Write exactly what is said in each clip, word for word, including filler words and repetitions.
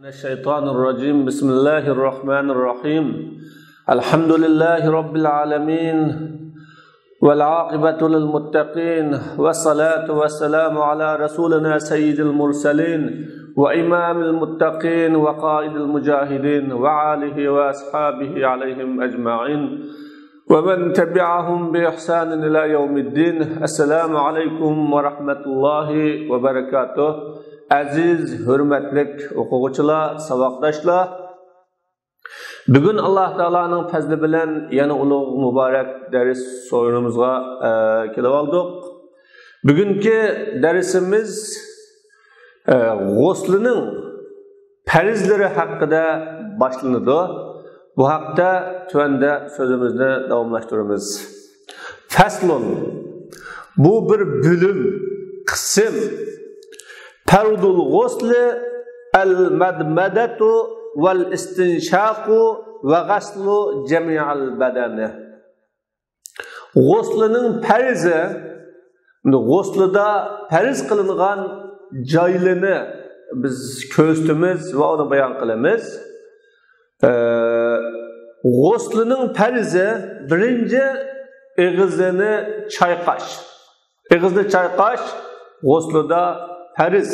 من الشيطان الرجيم. بسم الله الرحمن الرحيم. الحمد لله رب العالمين. والعاقبة للمتقين. والصلاة والسلام على رسولنا سيد المرسلين وإمام المتقين وقائد المجاهدين وآله وأصحابه عليهم أجمعين. ومن تبعهم بإحسان إلى يوم الدين. السلام عليكم ورحمة الله وبركاته. ئەزىز، ھۆرمەتلىك ئوقۇغۇچىلار، ساۋاقداشلار! بۈگۈن ئاللاھ تائالانىڭ پەزلى بىلەن يەنە ئۇلۇغ مۇبارەك دەرس سورۇنىمىزغا، ئە، كېلىۋالدۇق. بۈگۈنكى دەرسىمىز، ئە، غۇسلىنىڭ پەرزلىرى ھەققىدە باشلىنىدۇ. بۇ ھەقتە تۆۋەندە سۆزىمىزنى داۋاملاشتۇرىمىز. فەسلۇن. بۇ بىر بۆلۈم، قىسىم. فەرزۇل غۇسلى ئەل مەدمەدەتۇ ۋەل ئىستىنشاقۇ ۋە غەسلۇ جەمىئەل بەدەنى. غۇسلىنىڭ پەرزى، غۇسلىدا پەرز قىلىنغان جايلىرىنى بىز كۆرسىتىمىز ۋە ئۇنى بايان قىلىمىز. ئە، غۇسلىنىڭ پەرزى بىرىنچى ئېغىزىنى چايقاش. ئېغىزنى چايقاش غۇسلىدا پەرز.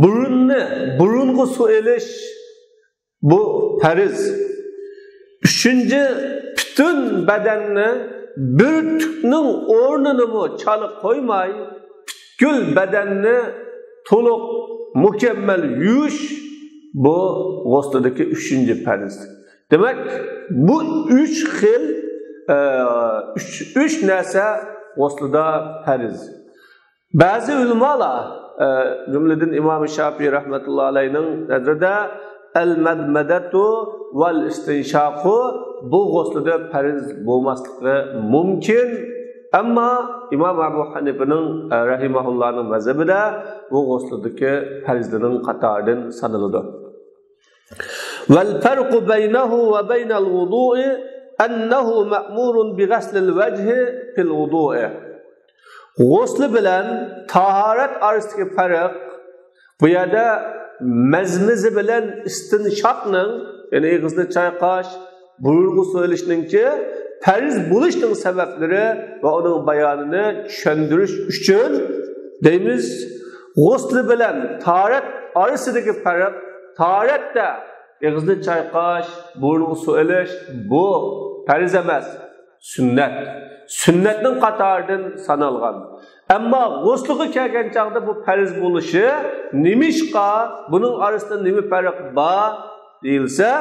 بۇرۇننى، بۇرۇنغا سۇ ئېلىش، بۇ پەرز. ئۈچىنچى، پۈتۈن بەدەننى بىر تۈكنىڭ ئورنىنىمۇ چالا قويماي، پۈتكۈل بەدەننى تولۇق، مۇكەممەل يۇيۇش، بۇ غۇسلىدىكى ئۈچىنچى پەرز. دېمەك، بۇ ئۈچ خىل، ئە، ئۈچ، ئۈچ نەرسە غۇسلىدا پەرز. بەزى ئۆلىمالار، ئە، جۈملىدىن ئىمام شاپىي رەھمەتۇللا ئەلەيھىنىڭ نەزىرىدە، ئەل مەدمەدەتۇ ۋەل ئىستىنشاقۇ بۇ غۇسلىدا پەرز بولماسلىقى مۇمكىن. ئەمما ئىمام ئەبۇ ھەنىپىنىڭ، ئە، رەھىمەھۇللانىڭ مەزھىپىدە بۇ غۇسلىدىكى پەرزلىرىنىڭ قاتارىدىن سانىلىدۇ. والفرق بينه وبين الوضوء أنه مأمور بغسل الوجه في الوضوء. غۇسلى بىلەن تاھارەت ئارىسىدىكى پەرق، بۇ يەردە مەزمىزە بىلەن ئىستىنشاقنىڭ، يەنى ئېغىزنى چايقاش، بۇرۇنغا سۇ ئېلىشنىڭكى پەرز بولۇشنىڭ سەۋەبلىرى ۋە ئۇنىڭ بايانىنى چۈشەندۈرۈش ئۈچۈن دەيمىز. غۇسلى بىلەن تاھارەت ئارىسىدىكى پەرق، تاھارەتتە ئېغىزنى چايقاش، بۇرۇنغا سۇ ئېلىش، بۇ پەرز ئەمەس، سۈننەت. سۈننەتنىڭ قاتارىدىن سانالغان. ئەمما غۇسلىغا كەلگەن چاغدا بۇ پەرز بولۇشى، نېمىشقا بۇنىڭ ئارىسىدا نېمە پەرق بار دېيىلسە،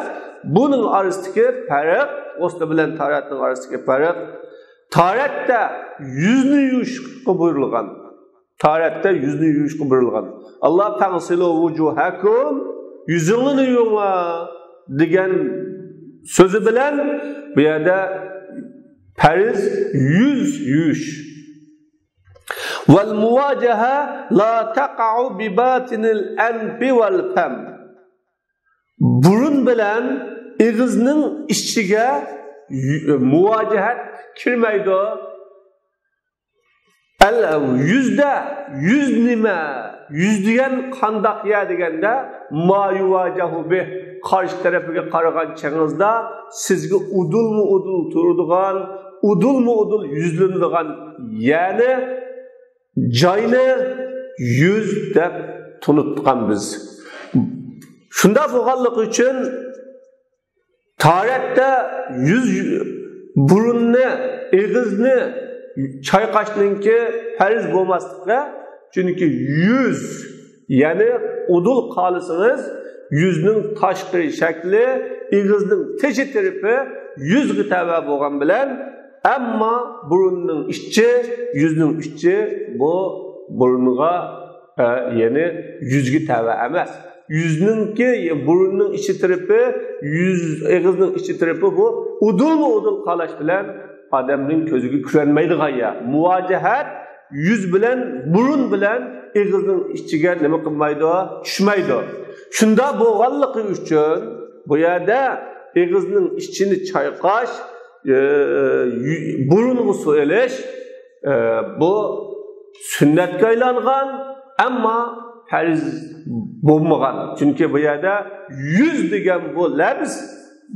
بۇنىڭ ئارىسىدىكى پەرق، غۇسلى بىلەن تاھارەتنىڭ ئارىسىدىكى پەرق، تاھارەتتە يۈزنى يۇيۇشقا بۇيرۇلغان. تاھارەتتە يۈزنى يۇيۇشقا بۇيرۇلغان. ئاللا «فەغسىلۇ ۋۇجۇھەكۇم»، يۈزۈڭلارنى يۇيۇڭلار دېگەن سۆزى بىلەن بۇ يەردە پەرز يۈز يۇيۇش. والمواجهة لا تقع بباطن الأنف والفم. بۇرۇن بىلەن ئېغىزنىڭ ئىچىگە يۈ-، مۇۋاجىھەت كىرمەيدۇ. ئەل-، يۈزدە، يۈز نېمە؟ يۈز دېگەن قانداق يەر دېگەندە، ما يۇۋاجەھۇ بىھ، قارشى تەرىپىگە قارىغان چېغىڭىزدا سىزگە ئۇدۇلمۇ ئۇدۇل تۇرىدىغان، ئۇدۇلمۇ ئۇدۇل يۈزلىنىدىغان يەرنى، جاينى يۈز دەپ تونۇتقان بىز. شۇنداق بولغانلىقى ئۈچۈن تاھارەتتە يۈز، بۇرۇننى، ئېغىزنى چايقاشنىڭكى پەرز بولماسلىقى، چۈنكى يۈز، يەنى ئۇدۇل قالسىڭىز، يۈزنىڭ تاشقى شەكلى، ئېغىزنىڭ تېشى تەرىپى يۈزگە تەۋە بولغان بىلەن، ئەمما بۇرۇننىڭ ئىچى، يۈزنىڭ ئىچى بۇ بۇرۇنغا، ئە، يەنى يۈزگە تەۋە ئەمەس. يۈزنىڭكى، بۇرۇننىڭ ئىچى تەرىپى، يۈز، ئېغىزنىڭ ئىچى تەرىپى بۇ ئۇدۇلمۇ ئۇدۇل قالاش بىلەن ئادەمنىڭ كۆزىگە كۆرۈنمەيدىغان يەر. مۇۋاجىھەت يۈز بىلەن، بۇرۇن بىلەن ئېغىزنىڭ ئىچىگە نېمە قىلمايدۇ؟ چۈشمەيدۇ. شۇنداق بولغانلىقى ئۈچۈن بۇ يەردە ئېغىزنىڭ ئىچىنى چايقاش، ئە، يۈ-، بۇرۇنغا سۇ ئېلىش، ئە، بۇ سۈننەتكە ئايلانغان، ئەمما پەرز بولمىغان. چۈنكى بۇ يەردە يۈز دېگەن بۇ لەپز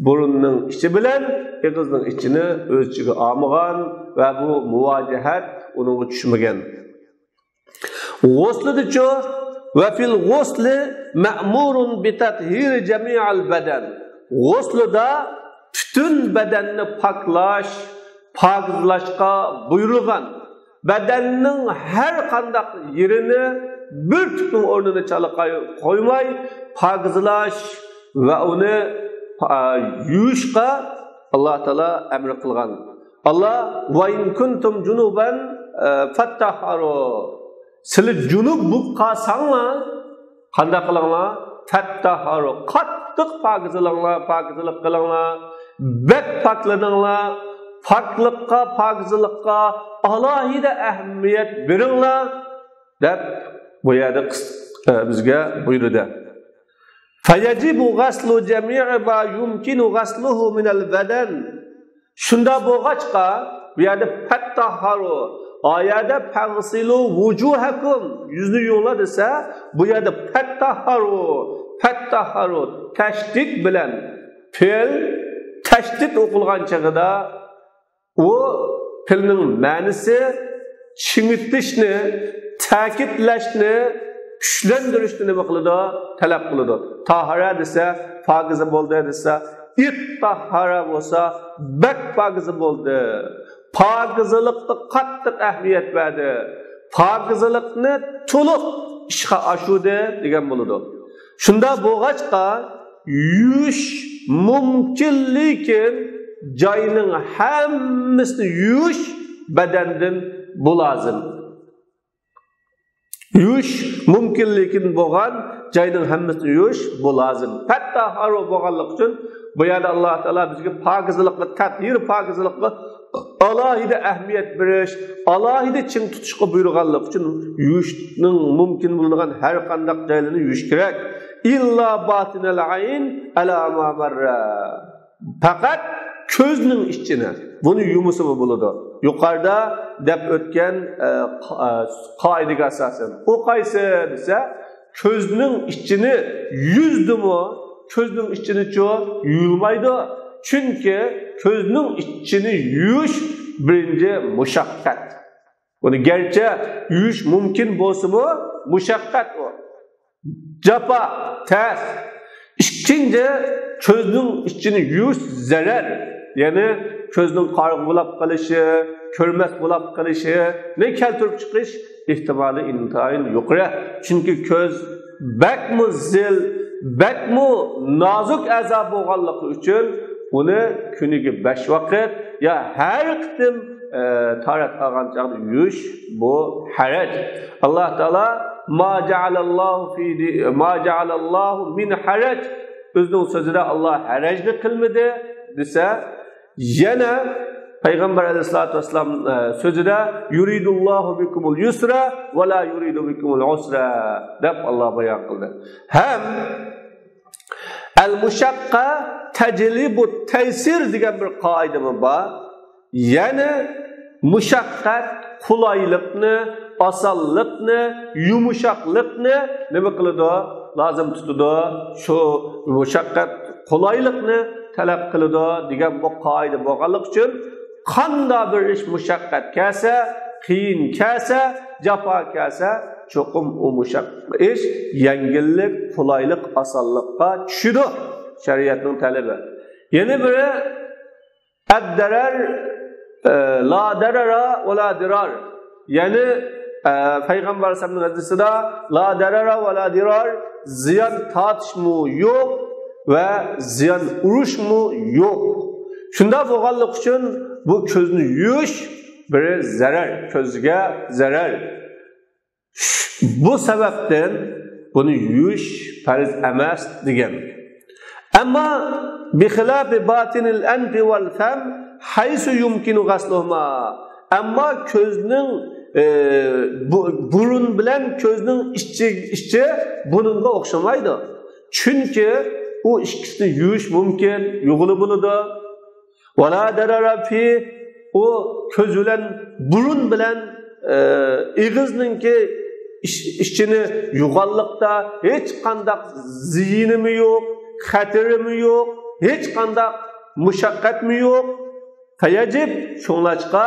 بۇرۇننىڭ ئىچى بىلەن ئېغىزنىڭ ئىچىنى ئۆز ئىچىگە ئالمىغان ۋە بۇ مۇۋاجىھەت ئۇنىڭغا چۈشمىگەن. غۇسلىدىچۇ؟ ۋە فىل غۇسلى مەمۇرۇن بىتەتھىرى جەمىئەل بەدەن. غۇسلىدا پۈتۈن بەدەننى پاكلاش، پاكىزلاشقا بۇيرۇلغان. بەدەننىڭ ھەر قانداق يېرىنى بىر تۈكنىڭ ئورنىنى چالا قاي-، قويماي پاكىزلاش ۋە ئۇنى، ئا، يۇيۇشقا ئاللا تائالا ئەمر قىلغان. ئاللا، «ۋە ئىن كۇنتۇم جۇنۇبەن، ئە، فەتتەھھەرۇ.» سىلى جۇنۇب بولۇپ قالساڭلار، قانداق قىلىڭلار؟ فەتتەھھەرۇ، قاتتىق پاكىزلىقىڭلار، پاكىزلىق قىلىڭلار، بەك پاكلىنىڭلار، پاكلىققا، پاكىزلىققا ئالاھىدە ئەھمىيەت بېرىڭلار، دەپ بۇ يەردە قىس-، ئە، بىزگە بۇيرۇدى. فيجب غسل جميع ما يمكن غسله من البدن. شۇنداق بولغاچقا، بۇ يەردە فەتتەھھەرۇ، ئا يەردە فەغسىلۇ ۋۇجۇھەكۇم، يۈزنى يۇيۇڭلار دېسە، بۇ يەردە فەتتەھھەرۇ، فەتتەھھەرۇ، تەشدىد بىلەن پېئىل، تەشدىد ئوقۇلغان چېغىدا، ئۇ پېئىلنىڭ مەنىسى چىڭىتىشنى، تەكىتلەشنى، كۈچلەندۈرۈشنى نېمە قىلىدۇ؟ تەلەپ قىلىدۇ. تاھارە دېسە، پاكىزە بولدى دېسە، ئىتتاھارە بولسا، بەك پاكىزە بولدى. پاكىزىلىققا قاتتىق ئەھمىيەت بەردى. پاكىزىلىقنى تولۇق ئىشقا ئاشۇردى دېگەن بولىدۇ. شۇنداق بولغاچقا، يۇيۇش مۇمكىن، لېكىن جاينىڭ ھەممىسىنى يۇيۇش بەدەندىن بۇ لازىم. يۇيۇش مۇمكىن، لېكىن بولغان جاينىڭ ھەممىسىنى يۇيۇش بۇ لازىم. فەتتەھھەرۇ بولغانلىقى ئۈچۈن بۇ يەردە ئاللا تائالا بىزگە پاكىزلىققا، تەتھىر پاكىزلىققا ئالاھىدە ئەھمىيەت بېرىش، ئالاھىدە چىڭ تۇتۇشقا بۇيرۇغانلىقى ئۈچۈن يۇيۇشنىڭ مۇمكىن بولىدىغان ھەر قانداق جايلىرىنى يۇيۇش كېرەك. ئىللا باتىنەل ئەين ئەلا ما مەررە. پەقەت كۆزنىڭ ئىچىنى، بۇنى يۇمىسىمۇ بولىدۇ. يۇقىرىدا دەپ ئۆتكەن، ئە، قا-، ئە، قائىدىگە ئاساسەن. ئۇ قايسى دېسە، كۆزنىڭ ئىچىنى يۈزدىمۇ، كۆزنىڭ ئىچىنىچۇ يۇيۇلمايدۇ. چۈنكى كۆزنىڭ ئىچىنى يۇيۇش بىرىنچى مۇشەققەت. بۇنى گەرچە يۇيۇش مۇمكىن بولسىمۇ، مۇشەققەت ئۇ. جاپا، تەس. ئىككىنچى، كۆزنىڭ ئىچىنى يۇيۇش زەرەر. يەنى كۆزنىڭ قارىغۇ بولاپ قېلىشى، كۆرمەس بولاپ قېلىشىنى كەلتۈرۈپ چىقىش ئېھتىمالى ئىنتايىن يۇقىرى. چۈنكى كۆز بەكمۇ زىل، بەكمۇ نازۇك ئەزا بولغانلىقى ئۈچۈن ئۇنى كۈنىگە بەش ۋاقىت يا ھەر قېتىم، ئە، تاھارەت ئالغان چاغدا يۇيۇش بۇ ھەرەج. ئاللا تائالا ما جەئەلەللاھۇ فى دى-، ما جەئەلەللاھۇ مىن ھەرەج، ئۆزىنىڭ سۆزىدە ئاللا ھەرەجنى قىلمىدى دېسە، يەنە پەيغەمبەر ئەلەيھىسسالاتۇ ۋەسسالام، ئە، سۆزىدە يۇرىدۇللاھۇ بىكۇمۇل يۇسرە ۋە لا يۇرىدۇ بىكۇمۇل ئۇسرە دەپ ئاللا بايان قىلدى. ھەم ئەل مۇشەققە تەجلىبۇت تەيسىر دېگەن بىر قائىدىمۇ بار. يەنى مۇشەققەت قولايلىقنى، ئاسانلىقنى، يۇمشاقلىقنى نېمە قىلىدۇ؟ لازىم تۇتىدۇ. شۇ مۇشەققەت قولايلىقنى تەلەپ قىلىدۇ دېگەن بۇ قائىدە بولغانلىقى ئۈچۈن، قانداق بىر ئىش مۇشەققەت كەلسە، قىيىن كەلسە، جاپا كەلسە، چوقۇم ئۇ مۇشەق-، ئىش يەڭگىللىك، قولايلىق، ئاسانلىققا چۈشىدۇ. شەرىئەتنىڭ تەلىپى. يەنە بىرى، ئەددەرەر، ئە، لا دەرەرە ۋە لا دىرار. يەنى، ئە، پەيغەمبەر ئەلەيھىسسالامنىڭ ھەدىسىدە، لا دەرەرە ۋە لا دىرار، زىيان تارتىشمۇ يوق ۋە زىيان ئۇرۇشمۇ يوق. شۇنداق بولغانلىقى ئۈچۈن بۇ كۆزنى يۇيۇش بىر زەرەر، كۆزگە زەرەر. بۇ سەۋەبتىن بۇنى يۇيۇش پەرز ئەمەس دېگەن. ئەمما بىخىلاپى باتىنىل ئەنفى ۋەل فەم ھەيسۇ يۇمكىنۇ غەسلۇھۇما. ئەمما كۆزنىڭ، ئى، بۇ، بۇرۇن بىلەن كۆزنىڭ ئىچى، ئىچى بۇنىڭغا ئوخشىمايدۇ. چۈنكى ئۇ ئىككىسىنى يۇيۇش مۇمكىن، يۇغىلى بولىدۇ. ۋەلا دەرەرە فى، ئۇ كۆز بىلەن، بۇرۇن بىلەن، ئە، ئېغىزنىڭكى ئىچ-، ئىچىنى يۇغانلىقتا ھېچقانداق زىيىنىمۇ يوق، خەتىرىمۇ يوق، ھېچقانداق مۇشەققەتمۇ يوق. فيجب، شۇڭلاشقا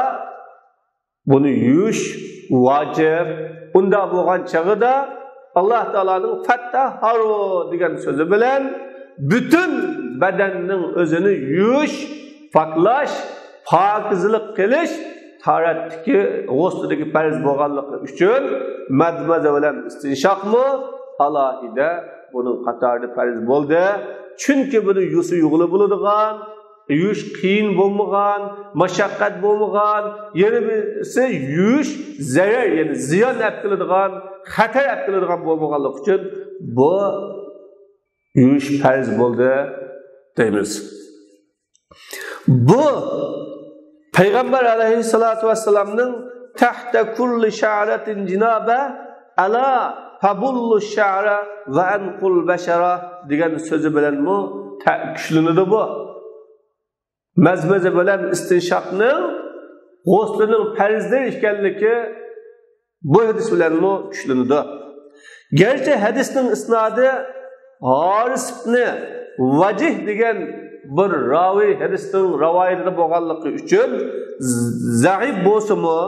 بۇنى يۇيۇش ۋاجىپ. ئۇنداق بولغان چېغىدا ئاللاھ تائالانىڭ فەتتەھھەرۇ دېگەن سۆزى بىلەن پۈتۈن بەدەننىڭ ئۆزىنى يۇيۇش، پاكلاش، پاكىزلىق قىلىش تاھارەتتىكى، غۇسلىدىكى پەرز بولغانلىقى ئۈچۈن مەزمەزە بىلەن ئىستىنشاقمۇ ئالاھىدە بۇنىڭ قاتارىدا پەرز بولدى. چۈنكى بۇنى يۇسا يۇغىلى بولىدىغان، يۇيۇش قىيىن بولمىغان، مەشەققەت بولمىغان، يەنە بىرسى يۇيۇش زەرەر، يەنى زىيان ئەپ كېلىدىغان، خەتەر ئەپ كېلىدىغان بولمىغانلىقى ئۈچۈن بۇ يۇيۇش پەرز بولدى دەيمىز. بۇ پەيغەمبەر ئەلەيھىسسالاتۇ ۋەسسالامنىڭ تەھتە كۇللى شەئرەتىن جىنابە ئەلا فەبۇللۇ شەئرە ۋە ئەنقۇل بەشەرە دېگەن سۆزى بىلەنمۇ تە-، كۈچلىنىدۇ بۇ. مەزمەزە بىلەن ئىستىنشاقنىڭ غۇسلىنىڭ پەرزلىرى ئىكەنلىكى بۇ ھەدىس بىلەنمۇ كۈچلىنىدۇ. گەرچە ھەدىسنىڭ ئىسنادى ھارىس ئىبنى ۋەجىھ دېگەن بىر راۋى ھەدىسنىڭ رىۋايىتىدە بولغانلىقى ئۈچۈن زەئىپ بولسىمۇ،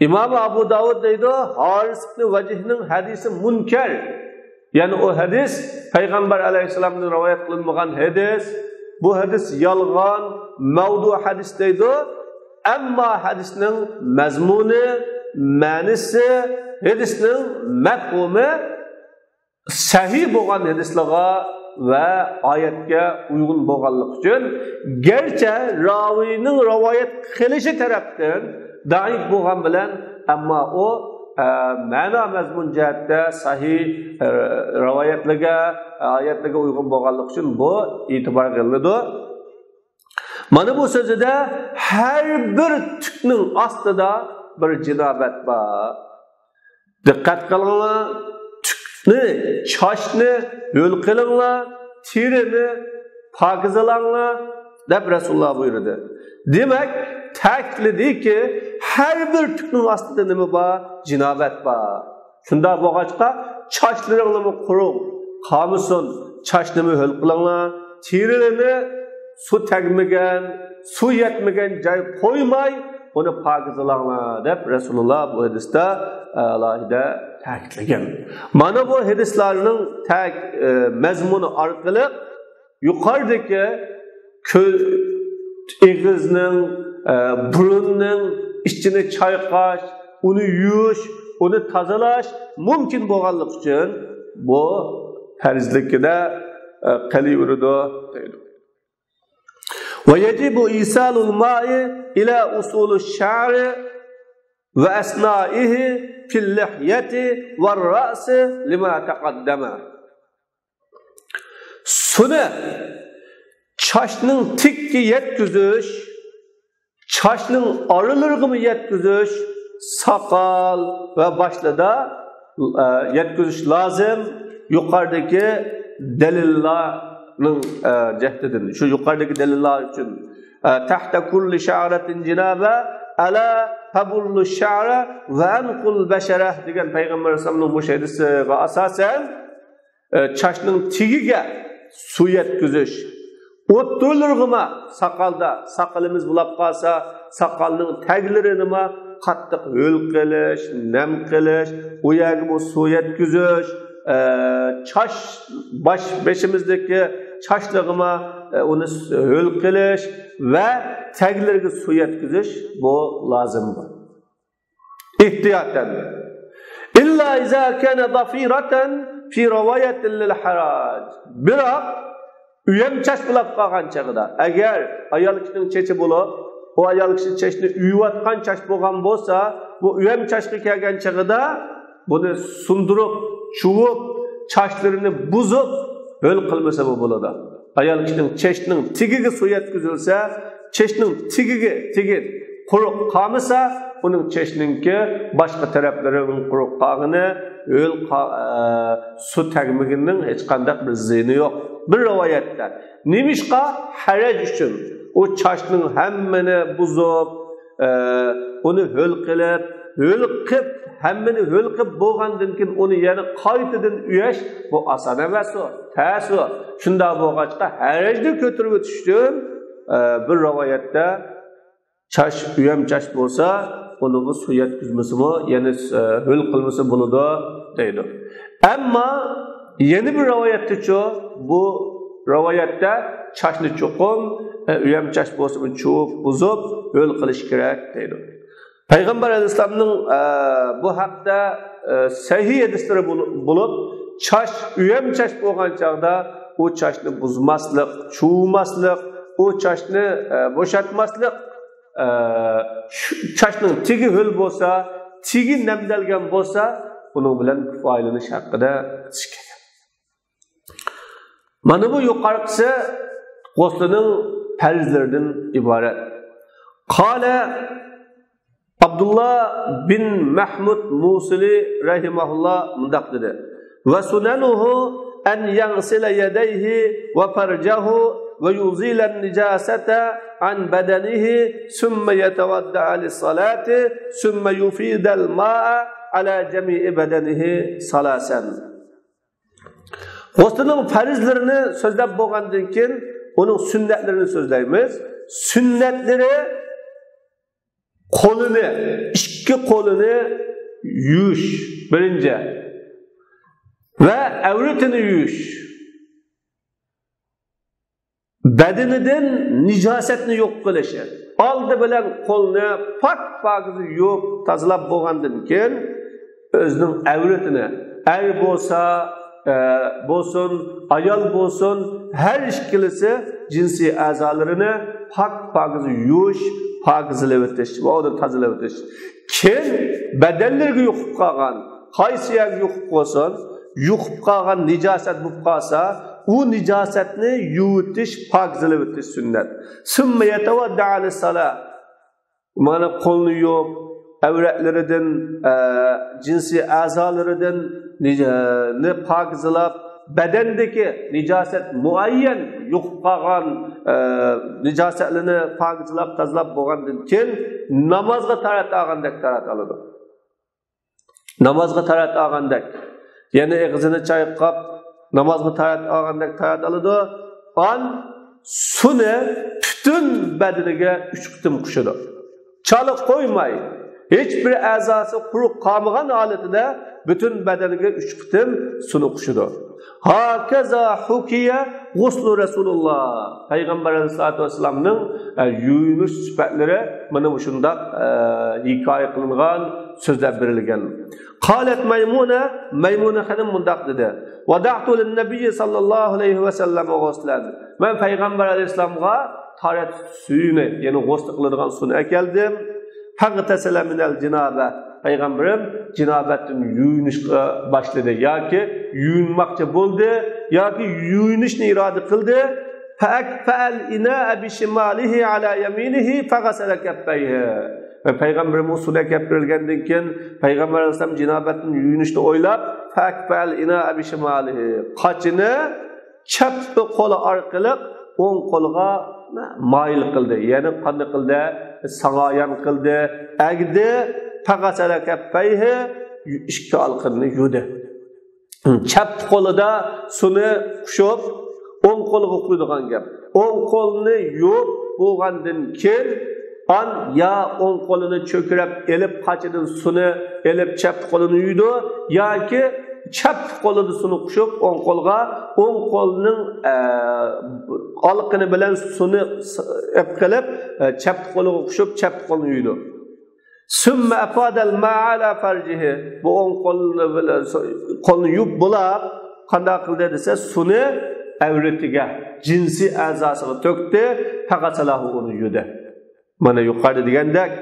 ئىمام ئەبۇ داۋۇد دەيدۇ، ھارىس ئىبنى ۋەجىھنىڭ ھەدىسى مۇنكەر. يەنى ئۇ ھەدىس پەيغەمبەر ئەلەيھىسسالامدىن رىۋايەت قىلىنمىغان ھەدىس، بۇ ھەدىس يالغان، مەۋدۇ ھەدىس دەيدۇ. ئەمما ھەدىسنىڭ مەزمۇنى، مەنىسى، ھەدىسنىڭ مەپھۇمى سەھىھ بولغان ھەدىسلارغا ۋە ئايەتكە ئۇيغۇن بولغانلىقى ئۈچۈن، گەرچە راۋىينىڭ رىۋايەت قىلىشى تەرەپتىن زەئىپ بولغان بىلەن، ئەمما ئۇ، ئە، مەنا مەزمۇن جەھەتتە سەھىھ، ئە، رىۋايەتلەرگە، ئايەتلەرگە ئۇيغۇن بولغانلىقى ئۈچۈن بۇ ئېتىبارغا ئېلىنىدۇ. مانا بۇ سۆزىدە ھەر بىر تۈكنىڭ ئاستىدا بىر جىنابەت بار. دىققەت قىلىڭلار، تۈكنى، چاچنى ھۆل قىلىڭلار، تېرىنى پاكىزلاڭلار، دەپ رەسۇلۇللاھ بۇيرۇدى. دېمەك، تەكىتلىدىكى، ھەر بىر تۈكنىڭ ئاستىدا نېمە بار؟ جىنابەت بار. شۇنداق بولغاچقا، چاچلىرىڭلارمۇ قۇرۇق قالمىسۇن، چاچنىمۇ ھۆل قىلىڭلار، تېرىلىرىنى سۇ تەگمىگەن، سۇ يەتمىگەن جاي قويماي، ئۇنى پاكىزلاڭلار، دەپ رەسۇلۇللاھ بۇ ھەدىستە ئالاھىدە تەكىتلىگەن. مانا بۇ ھەدىسلەرنىڭ تەك-، ئە، مەزمۇنى ئارقىلىق يۇقىرىدىكى كۆ-، ئېغىزنىڭ، ئە، بۇرۇننىڭ ئىچىنى چايقاش، ئۇنى يۇيۇش، ئۇنى تازىلاش مۇمكىن بولغانلىقى ئۈچۈن بۇ پەرزلىكىدە، ئە، قېلىۋېرىدۇ دەيدۇ. ويجب إيصال الماء إلى أصول الشعر وأثنائه في اللحية والرأس لما تقدم. سۇنى چاچنىڭ تېگىگە يەتكۈزۈش، چاچنىڭ ئارىلىرىغىمۇ يەتكۈزۈش، ساقال ۋە باشلىدا، ئە، يەتكۈزۈش لازىم. يۇقىرىدىكى دەلىللارنىڭ، ئە، جەھىتىدىن، شۇ يۇقىرىدىكى دەلىللار ئۈچۈن، ئە، تەھتە كۇللى شەئرەتىن جىنابە، ئەلا فەبۇللۇ شەئرە ۋە ئەنقۇل بەشەرە دېگەن پەيغەمبەر ئەلەيھىسسالامنىڭ بۇ ھەدىسىگە ئاساسەن، ئە، چاچنىڭ تېگىگە سۇ يەتكۈزۈش، ئوتتۇرىلىرىغىمۇ ساقالدا، ساقىلىمىز بولاپ قالسا، ساقالنىڭ تەگلىرىنىمۇ قاتتىق ھۆل قىلىش، نەم قىلىش، ئۇ يەرگىمۇ سۇ يەتكۈزۈش، ئە، چاچ، باش، بېشىمىزدىكى چاچلىرىغىمۇ، ئە، ئۇنى س-، ھۆل قىلىش ۋە تەگلىرىگە سۇ يەتكۈزۈش، بۇ لازىم بار. ئېھتىياتەن. إلا إذا كان ضفيرة في رواية للحرج. بىراق، ئۈيەم چاچ بولاپ قالغان چېغىدا، ئەگەر ئايال كىشىنىڭ چېچى بولۇپ، ئۇ ئايال كىشى چېچىنى ئۈيۈۋاتقان چاچ بولغان بولسا، بۇ ئۈيەم چاچقا كەلگەن چېغىدا بۇنى سۇندۇرۇپ، چۇۋۇپ، چاچلىرىنى بۇزۇپ، ھۆل قىلمىسىمۇ بولىدۇ. ئايال كىشىنىڭ چېچىنىڭ تېگىگە سۇ يەتكۈزۈلسە، چېچىنىڭ تېگىگە، تېگى قۇرۇق قالمىسا، ئۇنىڭ چېچىنىڭكى باشقا تەرەپلىرىنىڭ قۇرۇق قالغىنى، ھۆل قا-، ئە، سۇ تەگمىگىنىنىڭ ھېچقانداق بىر زىيىنى يوق. بىر رىۋايەتتە، نېمىشقا؟ ھەرەج ئۈچۈن. ئۇ چاچنىڭ ھەممىنى بۇزۇپ، ئە، ئۇنى ھۆل قىلىپ، ھۆل قىپ، ھەممىنى ھۆل قىپ بولغاندىن كېيىن ئۇنى يەنە قايتىدىن ئۆيەش، بۇ ئاسان ئەمەس ئۇ، تەس ئۇ. شۇنداق بولغاچقا، ھەرەجنى كۆتۈرۈۋېتىش ئۈچۈن، ئە، بىر رىۋايەتتە چاچ، ئۆيەم چاچ بولسا، ئۇنىڭغا سۇ يەتكۈزمىسىمۇ، يەنى، ئە، ھۆل قىلمىسا بولىدۇ، دەيدۇ. ئەمما يەنە بىر رىۋايەتتىچۇ، بۇ رىۋايەتتە چاچنى چوقۇم، ئە، ئۆيەم چاچ بولسىمۇ چۇۋۇپ، بۇزۇپ، ھۆل قىلىش كېرەك، دەيدۇ. پەيغەمبەر ئەلەيھىسسالامنىڭ، ئە، بۇ ھەقتە، ئە، سەھىھ ھەدىسلىرى بول-، بولۇپ، چاچ، ئۆيەم چاچ بولغان چاغدا ئۇ چاچنى بۇزماسلىق، چۇۋۇماسلىق، ئۇ چاچنى، ئە، بوشاتماسلىق، ئە، شۇ چاچنىڭ تېگى ھۆل بولسا، تېگى نەمدەلگەن بولسا، ئۇنىڭ بىلەن كۇپايىلىنىش ھەققىدە ھەدىس كەلگەن. مانا بۇ يۇقىرىقىسى غۇسلىنىڭ پەرزلىرىدىن ئىبارەت. قال ئابدۇللا بىن مەھمۇد مۇسىلى رەھىمەھۇللا مۇنداق دېدى: «وسننه أن يغسل يديه وفرجه ويزيل النجاسة عن بدنه ثم يتوضأ للصلاة ثم يفيض الماء على جميع بدنه ثلاثا.» غۇسلىنىڭ پەرزلىرىنى سۆزلەپ بولغاندىن كېيىن، ئۇنىڭ سۈننەتلىرىنى سۆزلەيمىز. سۈننەتلىرى: قولىنى، ئىككى قولىنى يۇيۇش، بىرىنچى، ۋە ئەۋرىتىنى يۇيۇش. بەدىنىدىن نىجاسەتنى يوق قىلىشى. ئالدى بىلەن قولنى پاك-پاكىز يۇيۇپ، تازىلاپ بولغاندىن كېيىن، ئۆزىنىڭ ئەۋرىتىنى، ئەر بولسا، ئە، بولسۇن، ئايال بولسۇن، ھەر ئىككىلىسى جىنسىي ئەزالىرىنى پاك-پاكىز يۇيۇش، پاكىزلىۋېتىش ۋە ئۇنى تازىلىۋېتىش. كېيىن بەدەنلىرىگە يۇقۇپ قالغان، قايسى يەرگە يۇقۇپ قالسۇن، يۇقۇپ قالغان نىجاسەت بولۇپ قالسا، ئۇ نىجاسەتنى يۇيۇۋېتىش، پاكىزلىۋېتىش سۈننەت. ثم يتوضأ للصلاة. مانا قولنى يۇيۇپ، ئەۋرەتلىرىدىن، ئە، جىنسىي ئەزالىرىدىن نىج-، نى پاكىزلاپ، بەدەندىكى نىجاسەت مۇئەييەن يۇقۇپ قالغان، ئە، نىجاسەتلىرىنى پاكىزلاپ، تازىلاپ بولغاندىن كېيىن نامازغا تارەت ئالغاندەك تارەت ئالىدۇ. نامازغا تارەت ئالغاندەك. يەنى ئېغىزىنى چايقاپ، نامازغا تارەت ئالغاندەك تارەت ئالىدۇ. ئان سۇنى پۈتۈن بەدىنىگە ئۈچ قېتىم قۇشىدۇ. چالا قويماي، ھېچ بىر ئەزاسى قۇرۇق قالمىغان ھالىتىدە پۈتۈن بەدەنگە ئۈچ قېتىم سۇنى قۇشىدۇ. ھاكازا ھۇكىيە غۇسلۇ رەسۇلۇللا. پەيغەمبەر ئەلەيھىسسالاتۇ ۋەسسالامنىڭ، ئە، يۇيۇنۇش سۈپەتلىرى مانا مۇشۇنداق، ئە، ھېكايە قىلىنغان، سۆزلەپ بېرىلگەن. قالەت مەيمۇنە، مەيمۇنە خانىم مۇنداق دېدى: ۋەدەئتۇ لىننەبىيي ساللاللاھۇ ئەلەيھى ۋەسەللەم غۇسلەن. مەن پەيغەمبەر ئەلەيھىسسالامغا تارەت سۈيىنى، يەنى غۇسل قىلىدىغان سۇنى ئەكەلدىم. فەغتەسەلە مىنەل جىنابە. پەيغەمبىرىم جىنابەتتىن يۇيۇنۇشقا باشلىدى ياكى يۇيۇنماقچى بولدى ياكى يۇيۇنۇشنى ئىرادە قىلدى. فەئەكفەئەل ئىنائە بىشىمالىھى ئەلا يەمىنىھى فەغەسەلە كەففەيھى. پەيغەمبىرىمىز سۇنى ئەكەپ بېرىلگەندىن كېيىن، پەيغەمبەر ئەلەيھىسسالام جىنابەتتىن يۇيۇنۇشنى ئويلاپ، فەئەكفەئەل ئىنائە بىشىمالىھى، قاچىنى چەپ قولى ئارقىلىق ئوڭ قولىغا مايىل قىلدى. يەنى قانداق قىلدى؟ ساڭايان قىلدى، ئەگدى. فەغەسەلە كەففەيھى، ئىككى ئالىقىنىنى يۇدى. چەپ قولىدا سۇنى قۇشۇپ، ئوڭ قولىغا قۇيىدىغان گەپ. ئوڭ قولىنى يۇيۇپ بولغاندىن كېيىن، ئان يا ئوڭ قولىنى چۆكۈرەپ ئېلىپ، قاچىدىن سۇنى ئېلىپ، چەپ قولىنى يۇيىدۇ، ياكى چەپ قولىدا سۇنى قۇشۇپ، ئوڭ قولغا، ئوڭ قولىنىڭ، ئە، ئالىقىنى بىلەن سۇنى س-، ئېپ قېلىپ، ئە، چەپ قولىغا قۇشۇپ، چەپ قولىنى يۇيىدۇ. ثم أفاض الماء على فرجه. بۇ ئوڭ قولنى بىلەن، قولنى يۇيۇپ بولاپ، قانداق قىلدى دېسە، سۇنى ئەۋرىتىگە، جىنسىي ئەزاسىغا تۆكتى، فغسله، ئۇنى يۇدى. مانا يۇقىرىدا دېگەندەك،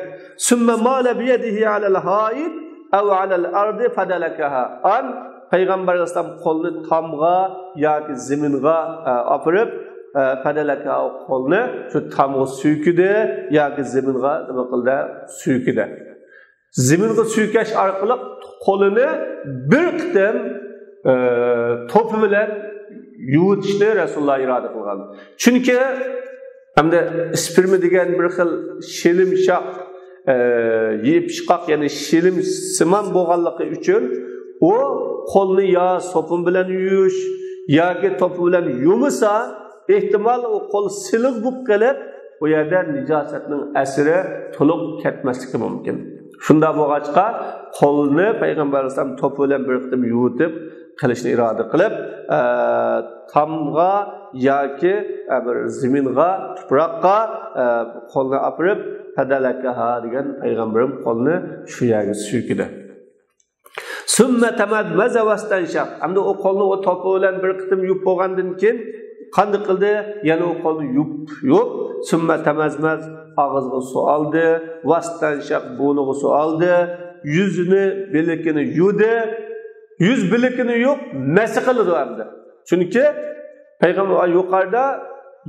ثم مال بيده على الحائط أو على الأرض فدلكها. ئان پەيغەمبەر ئەلەيھىسسالام قولنى تامغا ياكى زېمىنغا، ئە، ئاپىرىپ، ئە، فدلكها، قولنى شۇ تامغا سۈيكىدى ياكى زېمىنغا نېمە قىلدى؟ سۈيكىدى. زېمىنغا سۈيكەش ئارقىلىق قولىنى بىر قېتىم، ئە، توپا بىلەن يۇيۇۋېتىشنى رەسۇلۇللا ئىرادە قىلغان. چۈنكى ئەمدى ئىسپىرما دېگەن بىر خىل شىلىمشاق، ئە، يېپىشقاق، يەنى شىلىم سىمان بولغانلىقى ئۈچۈن ئۇ قولنى يا سوپۇن بىلەن يۇيۇش ياكى توپا بىلەن يۇمىسا، ئېھتىمال ئۇ قول سىلىق بولۇپ قېلىپ، ئۇ يەردە نىجاسەتنىڭ ئەسىرى تولۇق كەتمەسلىكى مۇمكىن. شۇنداق بولغاچقا، قولنى پەيغەمبەر ئەلەيھىسسالام توپا بىلەن بىر قېتىم يۇۋۇتۇپ قىلىشنى ئىرادە قىلىپ، ئە، تامغا ياكى، ئە، بىر زېمىنغا، تۇپراققا، ئە، قولنى ئاپىرىپ، فدلكها دېگەن پەيغەمبىرىم قولنى شۇ يەرگە سۈركىدى. ثم تمضمض واستنشق. ئەمدى ئۇ قولنى ئۇ توپا بىلەن بىر قېتىم يۇيۇپ بولغاندىن كېيىن قانداق قىلدى؟ يەنە ئۇ قولنى يۇيۇپ، يۇيۇپ، ثم تمضمض، ئاغزىغا سۇ ئالدى، واستنشق، بۇرنىغا سۇ ئالدى، يۈزىنى، بىلىكىنى يۇدى. يۈز بىلىكىنى يۇيۇپ، مەسە قىلىدۇ ئەمدى. چۈنكى پەيغەمبەر يۇقىرىدا